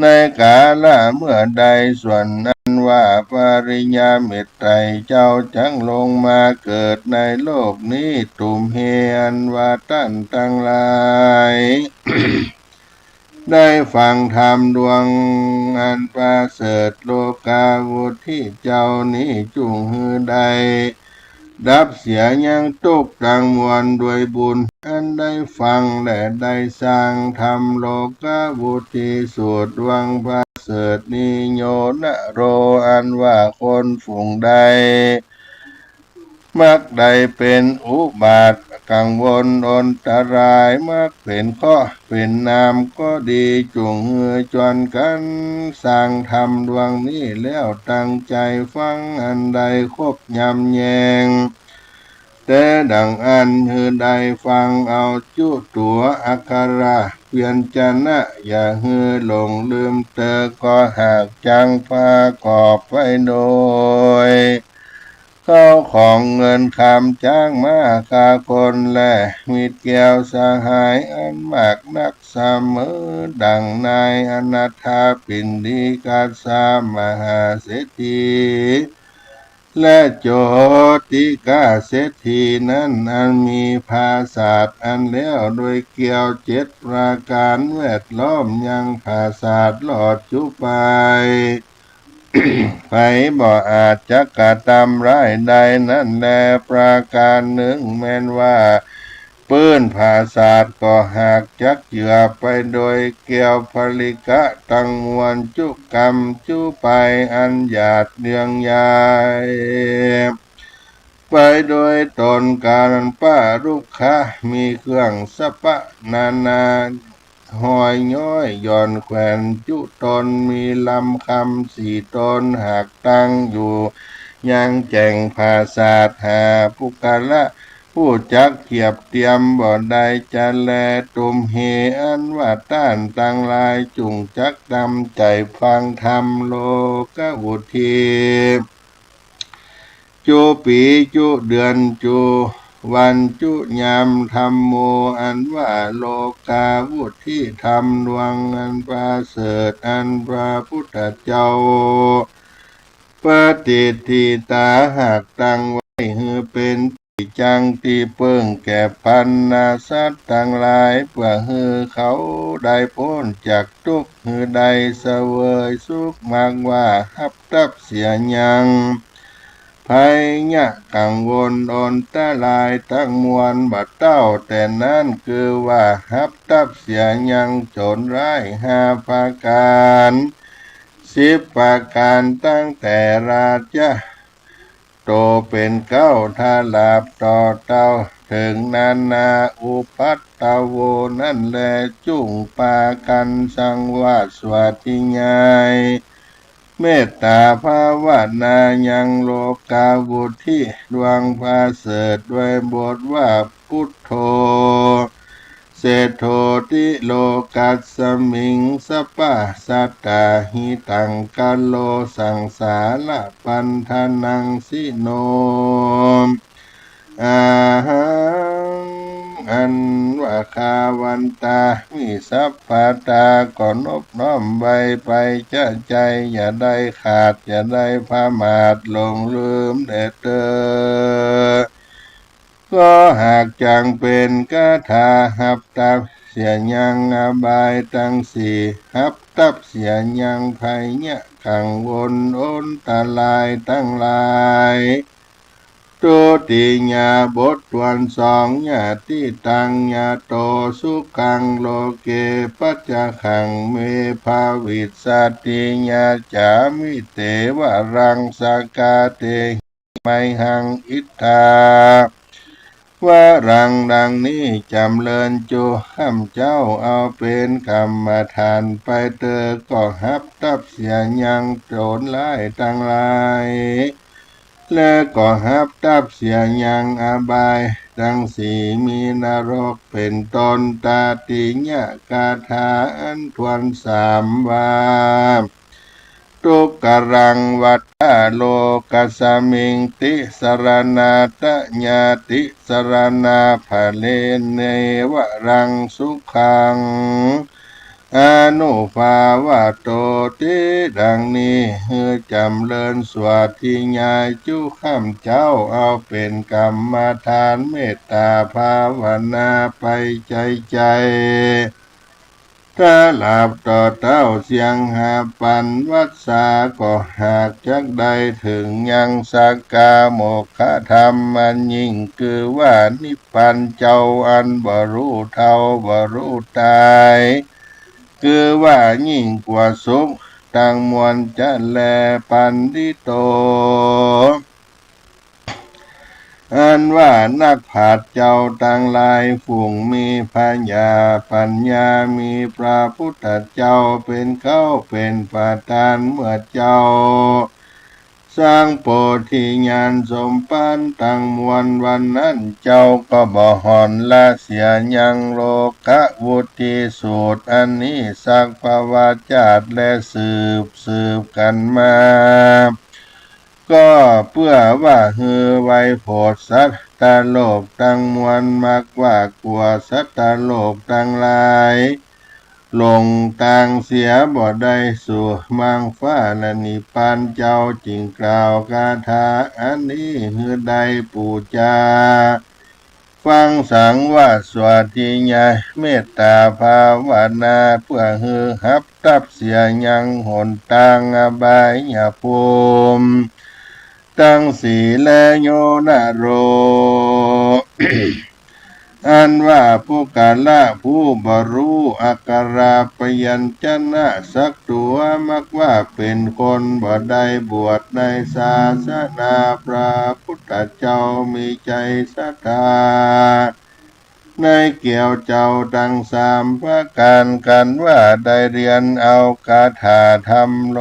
ในกาละเมื่อใด ส่วนอันว่าปริญญาเมตไตรเจ้าจักลงมาเกิดในโลกนี้ ตุมเห อันว่าต้านตังหลาย ได้ฟังธรรมดวงอันประเสริฐ โลกาวุทิเจ้านี้ จุ่งหื้อได้ดับเสียยังตุ๊กข์ตังมวลโดยบุญอันได้ฟังและได้สร้างธรรม โลกาวุทิสูตรดวงประเสริฐนี้ โยนะโร อันว่าคนฝูงใด มักได้เป๋นอุบาทกังวลอันตราย มักเป๋นเคราะห์เป๋นนามก็ดี จุ่งหื้อจวนกั๋นสร้างธรรมดวงนี้แล้ว ตั้งใจ๋ฟังอันได้ครบยำแยง แต๊ดังอั้น หื้อได้ฟังเอาจุตั๋วอักขระพยัญชนะ อย่าหื้อหลงลืมเตอ ก็หากจักประกอบไปโดย เข้าของเงินคำ จ๊างม้า ฆ่าคน และมิตรแก้วสหายอันมากนัก เสมอดั่งนายอนาถปิณฑิกะมหาเศรษฐี และโจติกะเศรษฐีนั้น อันมีผาสาทอันแล้วโดยแก้วเจ็ดประก๋านแวดล้อม ยังผาสาทรอดจุไป ใผบ่อาจจักกระตำร้ายได้นั้นแล ประก๋านนึ่งแม้นว่า ปื้นผาสาทก็หากจักเจือไปโดยแก้วผลิกะตังมวล จุกำจุไปอันหยาดเยืองใย ไปโดยตนกัลปะรุกขะ มีเครื่องสะปะนานา หอยย้อยหย่อนแขวนจุตน มีลำคำสี่ตน หากตั้งอยู่ยังแจ่งผาสาท หาปุคคละผู้จักเทียบเตียมบ่ได้จะแล ตุมเห อันว่าต้านตังหลายจุ่งจักตำใจ๋ฟังธรรม โลกวุทิ จุปี๋จุเดือนจุวันจุยาม ธัมโม อันว่าโลกาวุทิธรรมดวงอันประเสริฐ อันพระพุทธเจ้า ปฏิฏฐิตา หากตั้งไว้หื้อเป๋นตี้จั้งตี้เปิ้งแก่บรรดาสัตว์ตังหลาย เปื้อหื้อเขาได้ป๊นจากตุ๊กข์ หื้อได้เสวยสุข มากว่าฮับตับเสียยัง ภัยยะกังวลอันตรายตังมวลบ่าเต้า แต่นั้นคือว่าฮับตับเสียยังโจรร้ายห้าประก๋าน สิบประก๋าน ตั้งแต่ราจะโตเป๋นเก๊า ถ้าหลาบต่อเต้า เถิงนานาอุปัตตโว นั้นแล จุ่งปากั๋นสังวาสสวาธยาย เมตตาภาวนายังโลกาวุทิดวงประเสริฐ ด้วยบทว่า พุทโธ เศรษโฐติโลกัสมิง สัพพะสัตตาหิตังกัลโล สังสารปัณฑนังสิโน อะหัง อันว่าข้าวันตา วิสัพพะตา ก็นบน้อมไว้ไปจะใจ้ อย่าได้ขาด อย่าได้ผมาทหลงลืมแลเตอ ก็หากจักเป๋นคาถาฮับตับเสียยังอบายตังสี่ ฮับตับเสียยังภัยยะกังวลอันตรายตังหลาย ทุติยบท ทวนสอง ยะติตัง ยะโต สุขัง โลเก ปัจจาขัง เม ภวิสสติ ยะจามิ เต วะรัง สะกา เตหิ ไมหัง อิทธา วะรัง ดังนี้ จ๋ำเริญจุ ข้าพเจ้า เอาเป๋นกรรมฐานไปเต๊อะ ก็ฮับตั๊บเสียยังโจ๋รฮ้ายตังหลาย และก็ฮับตั๊บเสียยังอบายตังสี่ มีนรกเป๋นต้น ตติยคาถา อันทวนสามว่า ทุกขะรัง วัฏฏะโลกัสมิง ติสะระณา ตะยา ติสะระณา ผะเล เนวะรัง สุขัง อนุภาวะโต ติ ดังนี้ หื้อจ๋ำเริญสวดทิยายจุ ข้าพเจ้า เอาเป๋นกรรมฐานเมตตาภาวนาไปใจ๋ใจ๋ ตลาบต่อเต้าเสี้ยงห้าปันวรรษา ก็หากจักได้เถิงยังสักกาโมกขธรรมอันยิ่ง คือว่านิพพานเจ้า อันบ่ฮู้เฒ่าบ่ฮู้ต๋าย คือว่ายิ่งกว่าสุขตังมวลจะแล ปัณฑิโต อันว่านักปราชญ์เจ้าตังหลายฝูง มีผญาปั๋ญญา มีพระพุทธเจ้าเป๋นเก๊าเป๋นประธาน เมื่อเจ้าสร้างโพธิญาณสมปั๋นตังมวล วันนั้นเจ้าก็บ่ห่อนละเสียยังโลกะวุติสูตรอันนี้สัก เพราะว่าจาติแลสืบสืบกั๋นมา ก็เปื้อว่าหื้อไวโผดสัตตะโลกตังมวล มักว่ากลัวสัตตะโลกตังหลายหลงตางเสีย บ่ได้สู่มังฟ้าและนิพพาน เจ้าจึงกล่าวคาถาอันนี้หื้อได้ปู๋จา ฟังสังว่าสวดทิยายเมตตาภาวนา เปื้อหื้อฮับตั๊บเสียยังหนตางอบายภูมิตังสี่แล โยนะโร อันว่าปุคคละผู้บ่ฮู้อักขระพยัญชนะสักตั๋ว มักว่าเป๋นคนบ่ได้บวชในศาสนาพระพุทธเจ้า มีใจ๋ศรัทธาในแก้วเจ้าตังสามประก๋าน กันว่าได้เฮียนเอาคาถาธรรมโล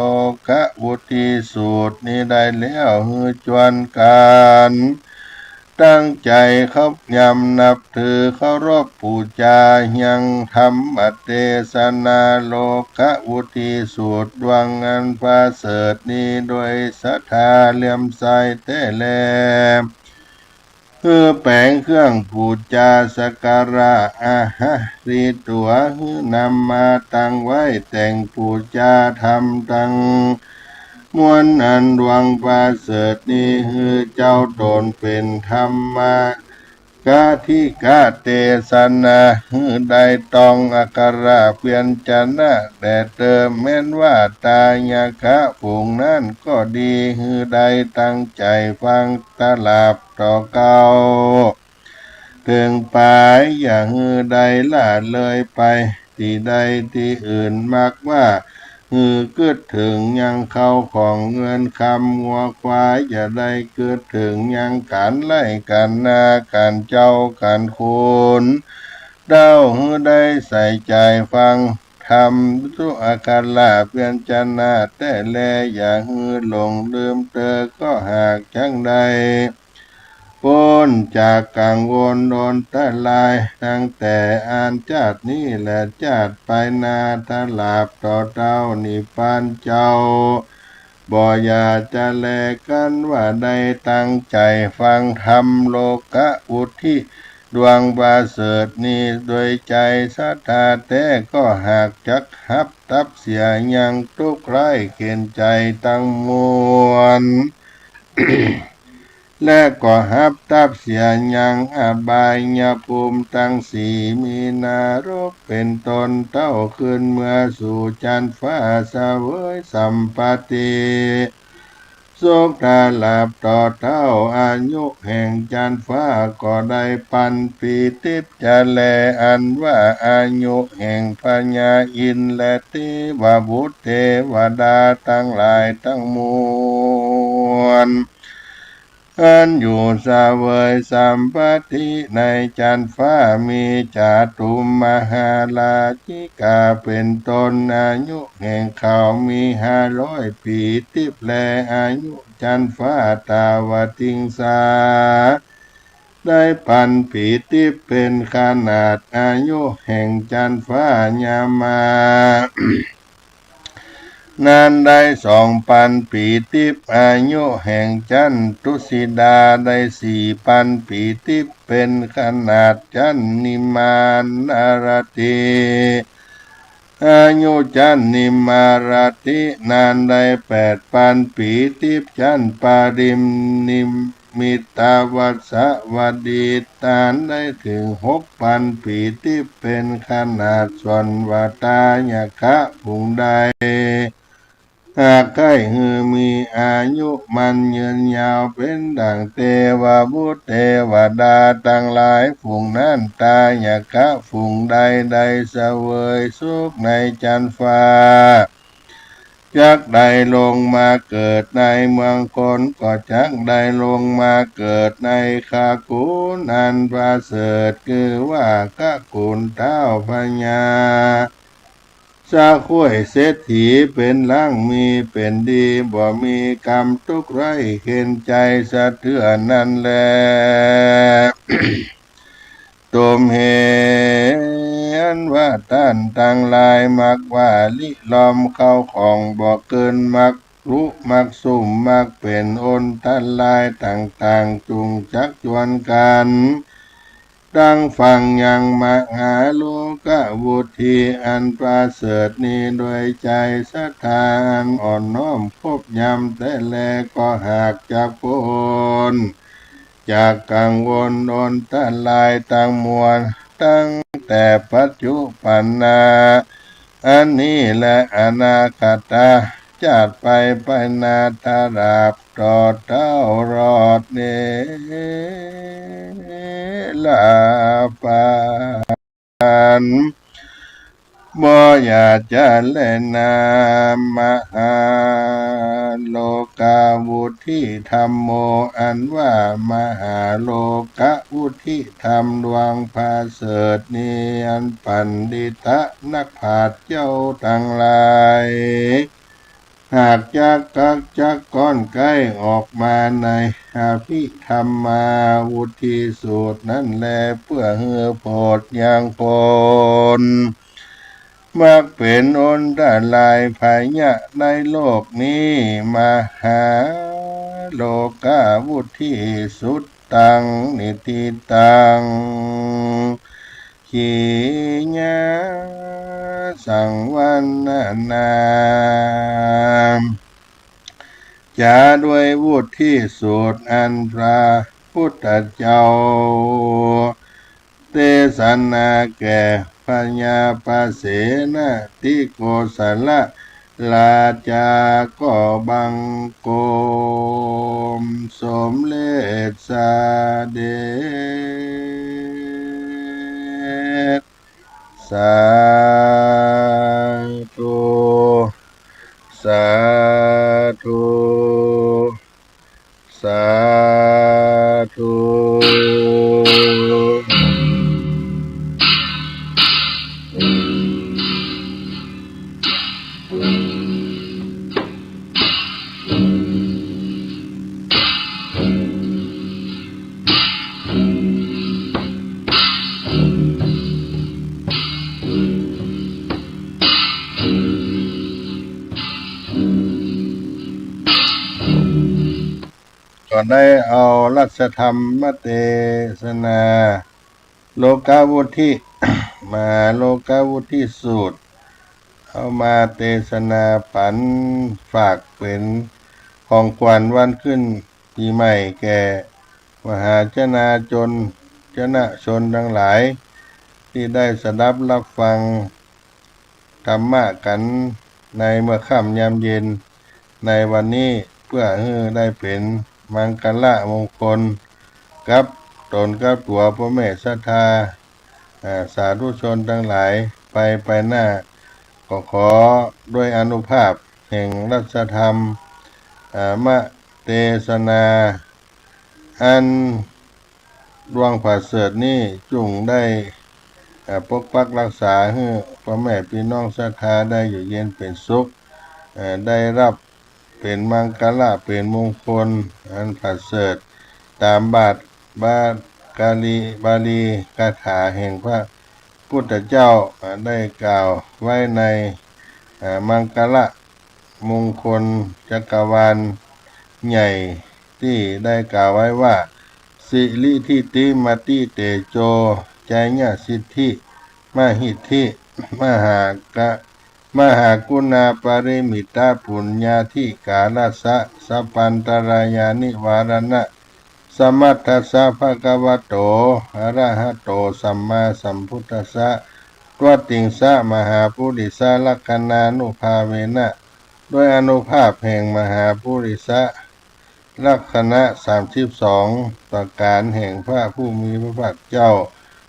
กะวุติสูตรนี้ได้แล้ว หื้อจวนกั๋น ตั้งใจ๋เคายำนับถือเคารพปู๋จายังธรรมเตสนาโลกะวุติสูตรดวงอันประเสริฐนี้ โดยศรัทธาเลื่อมใสแต๊แล หื้อแป๋งเครื่องปู๋จาสักการะ อาหาริตั๋ว หื้อนำมาตั้งไว้แต่งปู๋จาธรรมตัง มวลอันดวงประเสริฐนี้ หื้อเจ้าต๋นเป๋นธรรมะกาธิกะเตสนา หื้อได้ต้องอักขระพยัญชนะแด่เติม แม้นว่าตายะคะฝูงนั้นก็ดี หื้อได้ตั้งใจ๋ฟังตลาบต่อเก้า เถิงป๋าย อย่าหื้อได้ละเลยไปตี้ใดตี้อื่น มักว่าหื้อกึ๊ดเถิงยังเข้าของเงินคำงัวควาย อย่าได้กึ๊ดเถิงยังก๋านไฮ่ก๋านนา ก๋านเจ้าก๋านคุณ เต้าหื้อได้ใส่ใจ๋ฟังธรรมตุอักขระพยัญชนะแต๊แล อย่าหื้อหลงลืมเต๊อะ ก็หากจักได้ ป๊นจากกังวลอันตราย ตั้งแต่อันจาตินี้และจาติไปหน้า ตลาบต่อเต้านิพพานเจ้า บ่อย่าจะแลกั๋นว่าได้ตั้งใจ๋ฟังธรรมโลกะวุติดวงประเสริฐนี้ โดยใจ๋ศรัทธาแต๊ ก็หากจักฮับตั๊บเสียยังตุ๊กข์ร้ายเข็ญใจ๋ตังมวล และก็ฮับตั๊บเสียยังอบายภูมิตังสี่ มีนรกเป๋นต้น เต้าขึ้นเมือสู่จั๊นฟ้า เสวยสัมปัตติ สุขตราบต่อเต้า อายุแห่งจันทร์ฟ้าก็ได้ปันปีติปจะแล อันว่าอายุแห่งพญาอินทร์และเตวบุตรเตวดาตังหลายตังมวล อันอยู่เสวยสัมปัตติในจันทร์ฟ้า มีจาตุมหาราชิกาเป๋นต้น อายุแห่งเขามีห้าร้อยปีติปแล อายุจันทร์ฟ้าตาวติงสา ได้ปันปีติปเป๋นขนาดอายุแห่งจันทร์ฟ้ายามา นั้นได้สองปันปีติป อายุแห่งจันทร์ทุสิดาได้สี่ปันปีติป เป๋นขนาดจันทร์นิมมารติ อายุจันทร์นิมมารตินั้นได้แปดปันปีติป จันทร์ปริมมิตวัสวดีนั้นได้เถิงหกปันปีติป เป๋นขนาดส่วนว่าตายกะผู้ใด หากใค่หื้อมีอายุมั่นยืนยาวเป๋นดั่งเตวบุตรเตวดาตังหลายฝูงนั้น ตายกะฝูงใดได้เสวยสุขในจันทร์ฟ้า จักได้ลงมาเกิดในเมืองคน ก็จักได้ลงมาเกิดในขกุลอันประเสริฐ คือว่าขกุลเต้าพญา สะข้วยเศรษฐีเป๋นหลัง มีเป๋นดี บ่มีกำตุ๊กข์ไร้เข็ญใจ๋สะเทือนนั้นแล ตมเหตุว่าต้านตังหลายมักว่าลิลอมเข้าของบ่เกิน มักลุ มักซุ่ม มักเป๋นอันตรายต่างๆ จุ่งจักจวนกั๋น ดั่งฟั่งยังมหาโลกะวุฒิอันประเสริฐนี้ โดยใจ๋ศรัทธาอันอ่อนน้อมครบยำแต๊แล ก็หากจักป๊นจากกังวลอันตรายตังมวล ตั้งแต่ปัจจุปันนา อันนี้และอนาคตะ จาติไปไปนาตราบต่อเต้ารอดนิรปัน บ่อย่าจะแลนา มหาโลกาวุฒิธัมโม อันว่ามหาโลกาวุฒิธรรมดวงประเสริฐนี้ อันปัณฑิตะนักปราชญ์เจ้าตังหลาย หากจักกักจักก้อนใก้ออกมาในอภิธรรมาวุฒิสูตรนั้นแล เปื้อหื้อโผดยังคน มักเป๋นอันตรายภัยยะในโลกนี้ มหาโลกาวุฒิสุตตัง นิฏฐิตัง ขีณาสังวรณา จ๋าด้วยวุฒิสูตรอันพระพุทธเจ้าเตสนาแก่พญาปเสนทิโกศลราชา ก็บังคมสมเร็จเสด็จ สาธุ สาธุ สาธุ ก็ได้เอารัชธรรมเตสนา โลกาวุฒิ มหาโลกาวุฒิสูตร เอามาเตสนาปั๋นฝากเป๋นของขวัญวันขึ้นปี๋ใหม่แก่มหาชนชน ชนชนตังหลาย ตี้ได้สดับฮับฟังธรรมะกั๋นในเมื่อค่ำยามเย็นในวันนี้ เปื้อหื้อได้เป๋นมังคละมงคลกับต๋นกับตั๋วป้อแม่ศรัทธา อ่า สาธุชนตังหลายไป ไปหน้า ก็ขอด้วยอานุภาพแห่งรัสธรรม อ่า มเตสนา อันดวงผาเสริฐนี้จุ่งได้ อ่า ปกปักรักษาหื้อป้อแม่ปี้น้องศรัทธาได้อยู่เย็นเป๋นสุข อ่า ได้ฮับ เป๋นมังคละ เป๋นมงคลอันผาเสริฐ ต๋ามบาทบาลี บาลีคาถาแห่งพระพุทธเจ้า อ่า ได้กล่าวไว้ใน อ่า มังคละมงคลจักรวาลใหญ่ ตี้ได้กล่าวไว้ว่า สิริทิติมติเตโจ ชัยยะสิทธิมหิทธิ มหากะ มหากุณาปริมิตปุญญาธิการัสสะ สัพพันตรายานิวารัณะสมัตถัสสะ ภะคะวะโต อะระหะโต สัมมาสัมพุทธัสสะ ตวัตติงสะ มหาปุริสะลักขณานุภาเวนะ ด้วยอานุภาพแห่งมหาปุริสะ ลักขณะสามสิบสองประก๋านแห่งพระผู้มีพระภาคเจ้า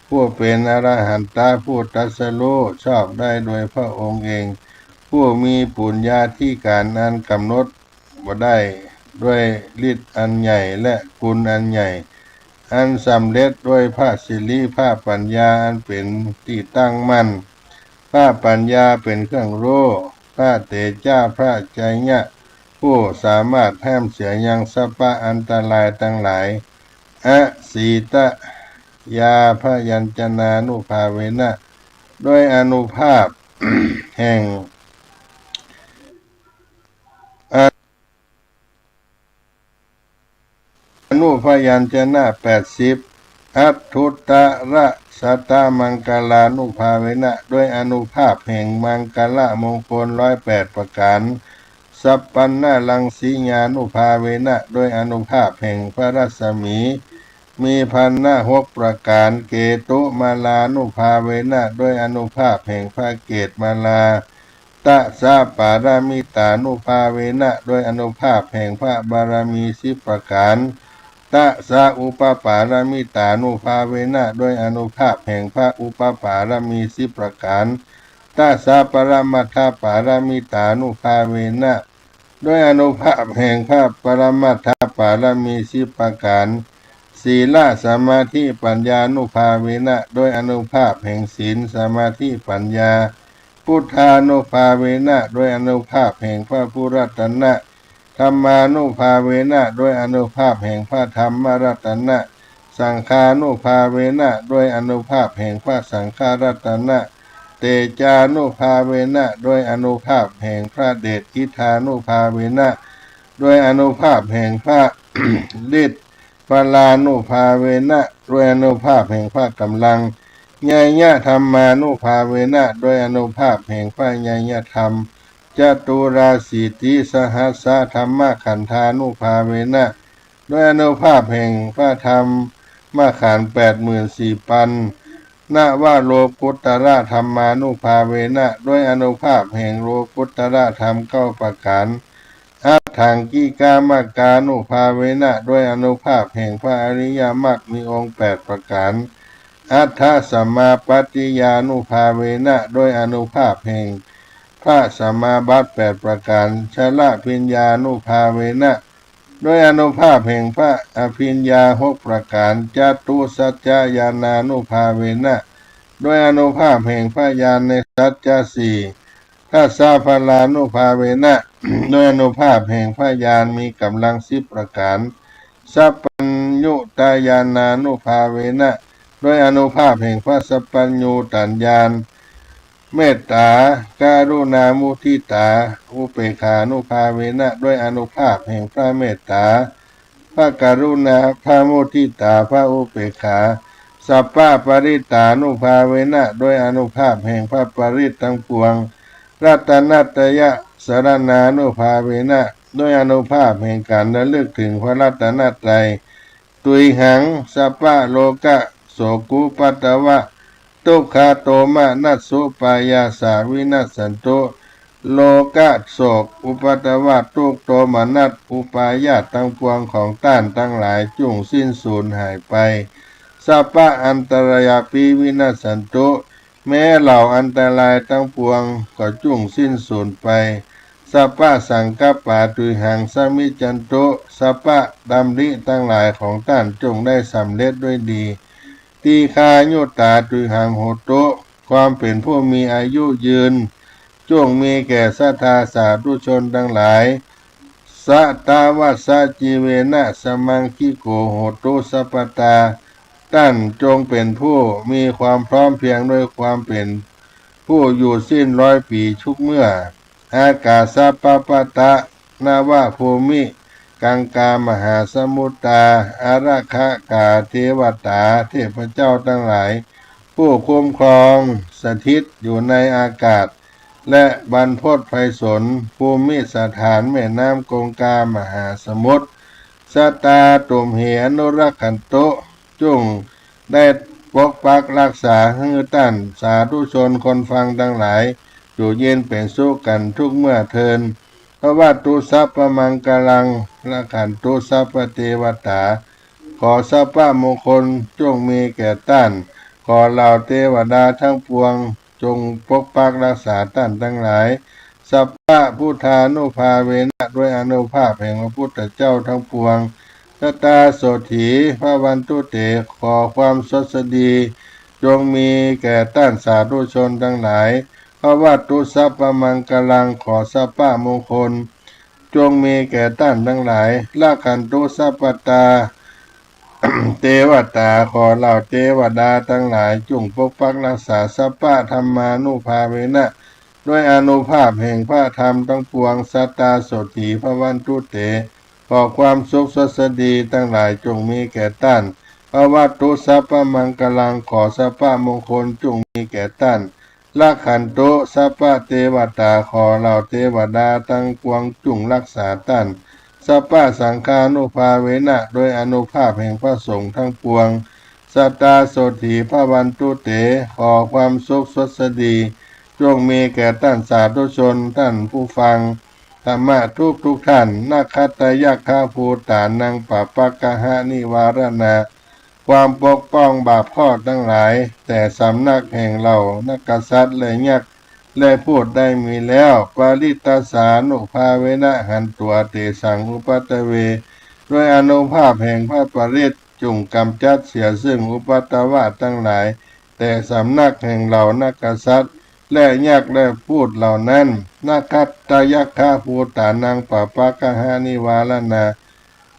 ผู้เป๋นอรหันตะ ผู้ตรัสรู้ชอบได้โดยพระองค์เอง ผู้มีปุญญาธิการอันกำหนดบ่ได้ ด้วยฤทธิ์อันใหญ่และกุณอันใหญ่ อันสำเร็จด้วยพระสิริ พระปัญญาอันเป๋นตี้ตั้งมั่น พระปัญญาเป๋นเครื่องฮู้ พระเตจา พระชัยยะ ผู้สามารถห้ามเสียยังสัพพะอันตรายตังหลาย อสีตยาพยัญชนานุภาเวนะ ด้วยอานุภาพแห่ง อนุพยัญชนะแปดสิบ อัฏฐุตตรสัตตมังคลานุภาเวนะ ด้วยอานุภาพแห่งมังคละมงคลร้อยแปดประก๋าน สัพพันนรังสีญานุภาเวนะ ด้วยอานุภาพแห่งพระรัศมี มีพรรณะหกประก๋าน เกตุมาลานุภาเวนะ ด้วยอานุภาพแห่งพระเกตุมาลา ตะสะปารมิตานุภาเวนะ ด้วยอานุภาพแห่งพระบารมีสิบประก๋าน ตะสะอุปปารมิตานุภาเวนะ ด้วยอานุภาพแห่งพระอุปปารมีสิบประก๋าน ตะสะปรมัตถปารมิตานุภาเวนะ ด้วยอานุภาพแห่งพระปรมัตถปารมีสิบประก๋าน ศีลสมาธิปัญญานุภาเวนะ ด้วยอานุภาพแห่งศีลสมาธิปัญญา พุทธานุภาเวนะ ด้วยอานุภาพแห่งพระพุทธรัตนะ ธัมมานุภาเวนะ ด้วยอานุภาพแห่งพระธรรมรัตนะ สังฆานุภาเวนะ ด้วยอานุภาพแห่งพระสังฆรัตนะ เตจานุภาเวนะ ด้วยอานุภาพแห่งพระเดช อิทธานุภาเวนะ ด้วยอานุภาพแห่งพระฤทธิ์ บลานุภาเวนะ ด้วยอานุภาพแห่งพระก๋ำลัง เยยยะธัมมานุภาเวนะ ด้วยอานุภาพแห่งพระเยยยะธรรม จตุราสีติสหัสสะธัมมขันธานุภาเวนะ ด้วยอานุภาพแห่งพระธรรมขันธ์แปดหมื่นสี่ปัน นวโลกุตตรธัมมานุภาเวนะ ด้วยอานุภาพแห่งโลกุตตรธรรมเก้าประก๋าน อัฏฐังกิกามรรคานุภาเวนะ ด้วยอานุภาพแห่งพระอริยมรรคมีองค์แปดประก๋าน อัฏฐสัมมาปัตติยานุภาเวนะ ด้วยอานุภาพแห่งพระสัมมาบัติแปดประก๋าน ชรภิญญานุภาเวนะ ด้วยอานุภาพแห่งพระอภิญญาหกประก๋าน จตุสัจจญาณานุภาเวนะ ด้วยอานุภาพแห่งพระญาณในสัจจะสี่ ทัสสะพลานุภาเวนะ ด้วยอานุภาพแห่งพระญาณมีก๋ำลังสิบประก๋าน สัพพัญญุตญาณานุภาเวนะ ด้วยอานุภาพแห่งพระสัพพัญญูตญาณ เมตตากรุณามุทิตาอุเปกขานุภาเวนะ ด้วยอานุภาพแห่งพระเมตตา พระกรุณา พระมุทิตา พระอุเปกขา สัพพปริตตานุภาเวนะ ด้วยอานุภาพแห่งพระปริตรทั้งปวง รัตนตยสรณานุภาเวนะ ด้วยอานุภาพแห่งก๋านระลึกเถิงพระรัตนตรัย ตุยหัง สัพพะโลกะโสกุปัตตวะ ทุกขโตมนัสสุปายาสาวินัสสันตุ โศก อุปัทวะ ตุ๊กข์โทมนัส อุปายาตตังปวงของต้านตังหลายจุ่งสิ้นสูญหายไป สัพพะอันตรายาปิวินัสสันตุ แม้เหล่าอันตรายตังปวงก็จุ่งสิ้นสูญไป สัพพะสังกัปปา ตุยหัง สมิจฉันตุ สัพพะดำริตังหลายของต้านจุ่งได้สำเร็จด้วยดี ตีฆายุตา ตุยหัง โหตุ ความเป็นผู้มีอายุยืนจุ่งมีแก่ศรัทธาสาธุชนตังหลาย สะตาวัสสะ จีเวนะ สมังคิโก โหตุ สัพพะตา ต้านจงเป็นผู้มีความพร้อมเพียงด้วยความเป็นผู้อยู่สิ้นร้อยปีทุกเมื่อ อากาสะปะปะตะ นวะภูมิ กังกา มหาสมุตตา อารักขะกา เทวตา เทพเจ้าตังหลาย ผู้คุ้มครองสถิตอยู่ในอากาศ และบรรพตไพศาล ภูมิสถานแม่น้ำกงกา มหาสมุทร สะตาตุมเห อนุรักขันตุ จุ่งได้ปกปักรักษาหื้อต้านสาธุชนคนฟังตังหลาย อยู่เย็นเป็นสุขกั๋นทุกเมื่อเทอญ ภะวะตุสัพพะมังคะลัง รักขันตุ สัพพะเตวะตา ขอสัพพะมงคลจุ่งมีแก่ต้าน ขอเหล่าเตวดาตังปวง จุ่งปกปักรักษาต้านตังหลาย สัพพะพุทธานุภาเวนะ ด้วยอานุภาพแห่งพระพุทธเจ้าตังปวง สะตาโสตถี ภะวันตุเต ขอความสวัสดีจุ่งมีแก่ต้านสาธุชนตังหลาย ภะวะตุสัพพะมังคะลัง ขอสัพพะมงคลจุ่งมีแก่ต้านตังหลาย รักขันตุสัพพะตา เตวะตา ขอเหล่าเตวดาตังหลายจุ่งปกปักรักษา สัพพะธัมมานุภาเวนะ ด้วยอานุภาพแห่งพระธรรมตังปวง สะตาโสตถี ภะวันตุเต ขอความสุขสวัสดีตังหลายจุ่งมีแก่ต้าน ภะวะตุสัพพะมังคะลัง ขอสัพพะมงคลจุ่งมีแก่ต้าน รักขันตุสัพพะเตวะตา ขอเหล่าเตวดาตังปวงจุ่งรักษาต้าน สัพพะสังฆานุภาเวนะ ด้วยอานุภาพแห่งพระสงฆ์ตังปวง สะตาโสตถี ภะวันตุเต ขอความสุขสวัสดีจุ่งมีแก่ต้านสาธุชน ต้านผู้ฟังธรรมะทุกๆ ต้าน นะขัตตะยัคฆะภูตานัง ปาปะกะหะนิวาระณา ความปกป้องบาปเคราะห์ตังหลาย แต่สำนักแห่งเหล่านักกษัตริย์และยักษ์และพูดได้มีแล้ว ปริตตัสสานุภาเวนะ หันตั๋ว เตสัง อุปัทเว ด้วยอานุภาพแห่งพระปริตรจุ่งกำจัดเสียซึ่งอุปัทวะตังหลาย แต่สำนักแห่งเหล่านักกษัตริย์และยักษ์และพูดเหล่านั้น นะขัตตะยัคฆะภูตานัง ปาปะกะหะนิวาระณา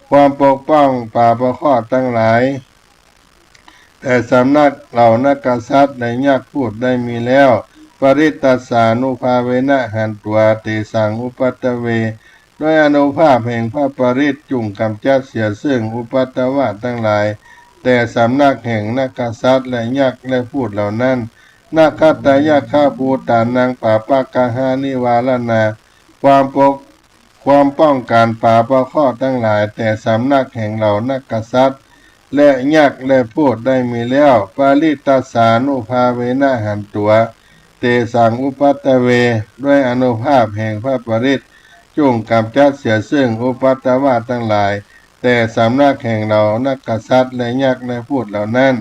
ความปกป้องปาปะเคราะห์ตังหลาย แต่สำนักเหล่านักกษัตริย์และยักษ์พูดได้มีแล้ว ปริตตัสสานุภาเวนะ หันตั๋ว เตสัง อุปัทเว ด้วยอานุภาพแห่งพระปริตรจุ่งกำจัดเสียซึ่งอุปัทวะตังหลาย แต่สำนักแห่งนักกษัตริย์และยักษ์และพูดเหล่านั้น นะขัตตะยัคฆะภูตานัง ปาปะกะหะนิวาระณา ความปก ความป้องกันปาปะเคราะห์ตังหลาย แต่สำนักแห่งเหล่านักกษัตริย์และยักษ์และพูดได้มีแล้ว ปริตตัสสานุภาเวนะ หันตั๋ว เตสัง อุปัทเว ด้วยอานุภาพแห่งพระปริตรจุ่งกำจัดเสียซึ่งอุปัทวะตังหลาย แต่สำนักแห่งเหล่านักกษัตริย์และยักษ์และพูดเหล่านั้น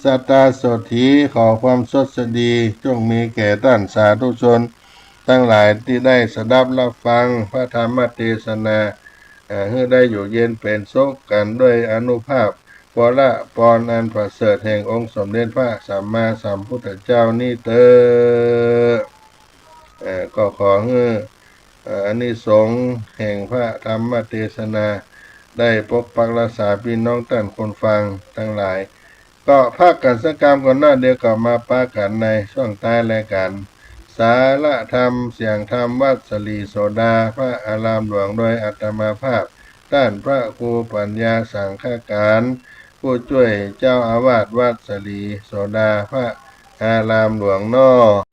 สะตาโสตถี ขอความสวัสดีจุ่งมีแก่ต้านสาธุชนตังหลายตี้ได้สดับฮับฟังพระธรรมเตสนา เอ่อ หื้อได้อยู่เย็นเป๋นสุขกั๋นด้วยอานุภาพ วรปรอันประเสริฐแห่งองค์สมเด็จพระสัมมาสัมพุทธเจ้านี้เต๊อะ เอ่อ ก็ขอหื้อ เอ่อ อานิสงส์แห่งพระธรรมเตสนา ได้ปกปักรักษาปี้น้องต้านคนฟังตังหลาย ก็พักกั๋นสักกำก่อนเนาะ เดี๋ยวก็มาปะกั๋นในช่วงท้ายรายก๋าน สาระธรรม เสียงธรรมวัดสะหลีโสดา พระอารามหลวง โดยอาตมาภาพ ต้านพระครูปัญญาสังฆการ ผู้จ้วยเจ้าอาวาสวัดสะหลีโสดา พระอารามหลวงเนาะ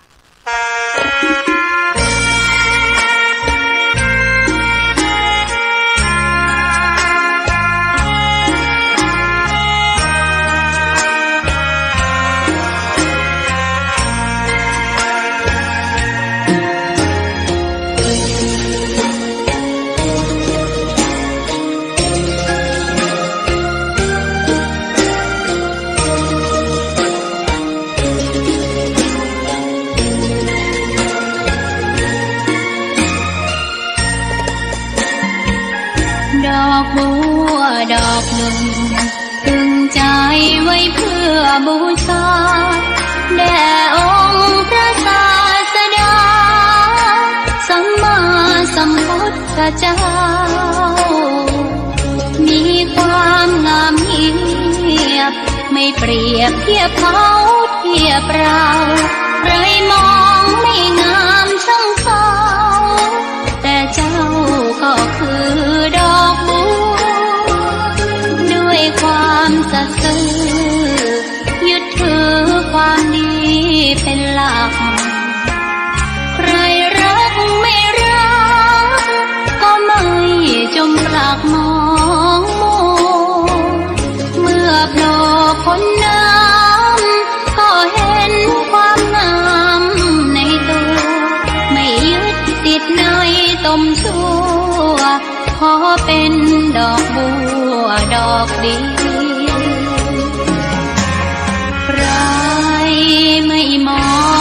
บัวดอกหนึ่ง ตึงใจ๋ไว้เพื่อบูชา แด่องค์พระศาสดา สัมมาสัมพุทธเจ้า มีความงามเงียบ ไม่เปรียบเทียบเขาเทียบเรา ใครมองไม่งามช่างเศร้า แต่เจ้าก็คือดอกบัว ด้วยความสัตย์ซื่อ ยึดถือความดีเป็นหลัก ใครรักไม่รัก ก็ไม่จมปลักมองมัว เมื่อโผล่พ้นน้ำ ก็เห็นความงามในตัว ไม่ยึดติดในตมชั่ว ขอเป็นดอกบัวดอกเดียว ใครไม่มอง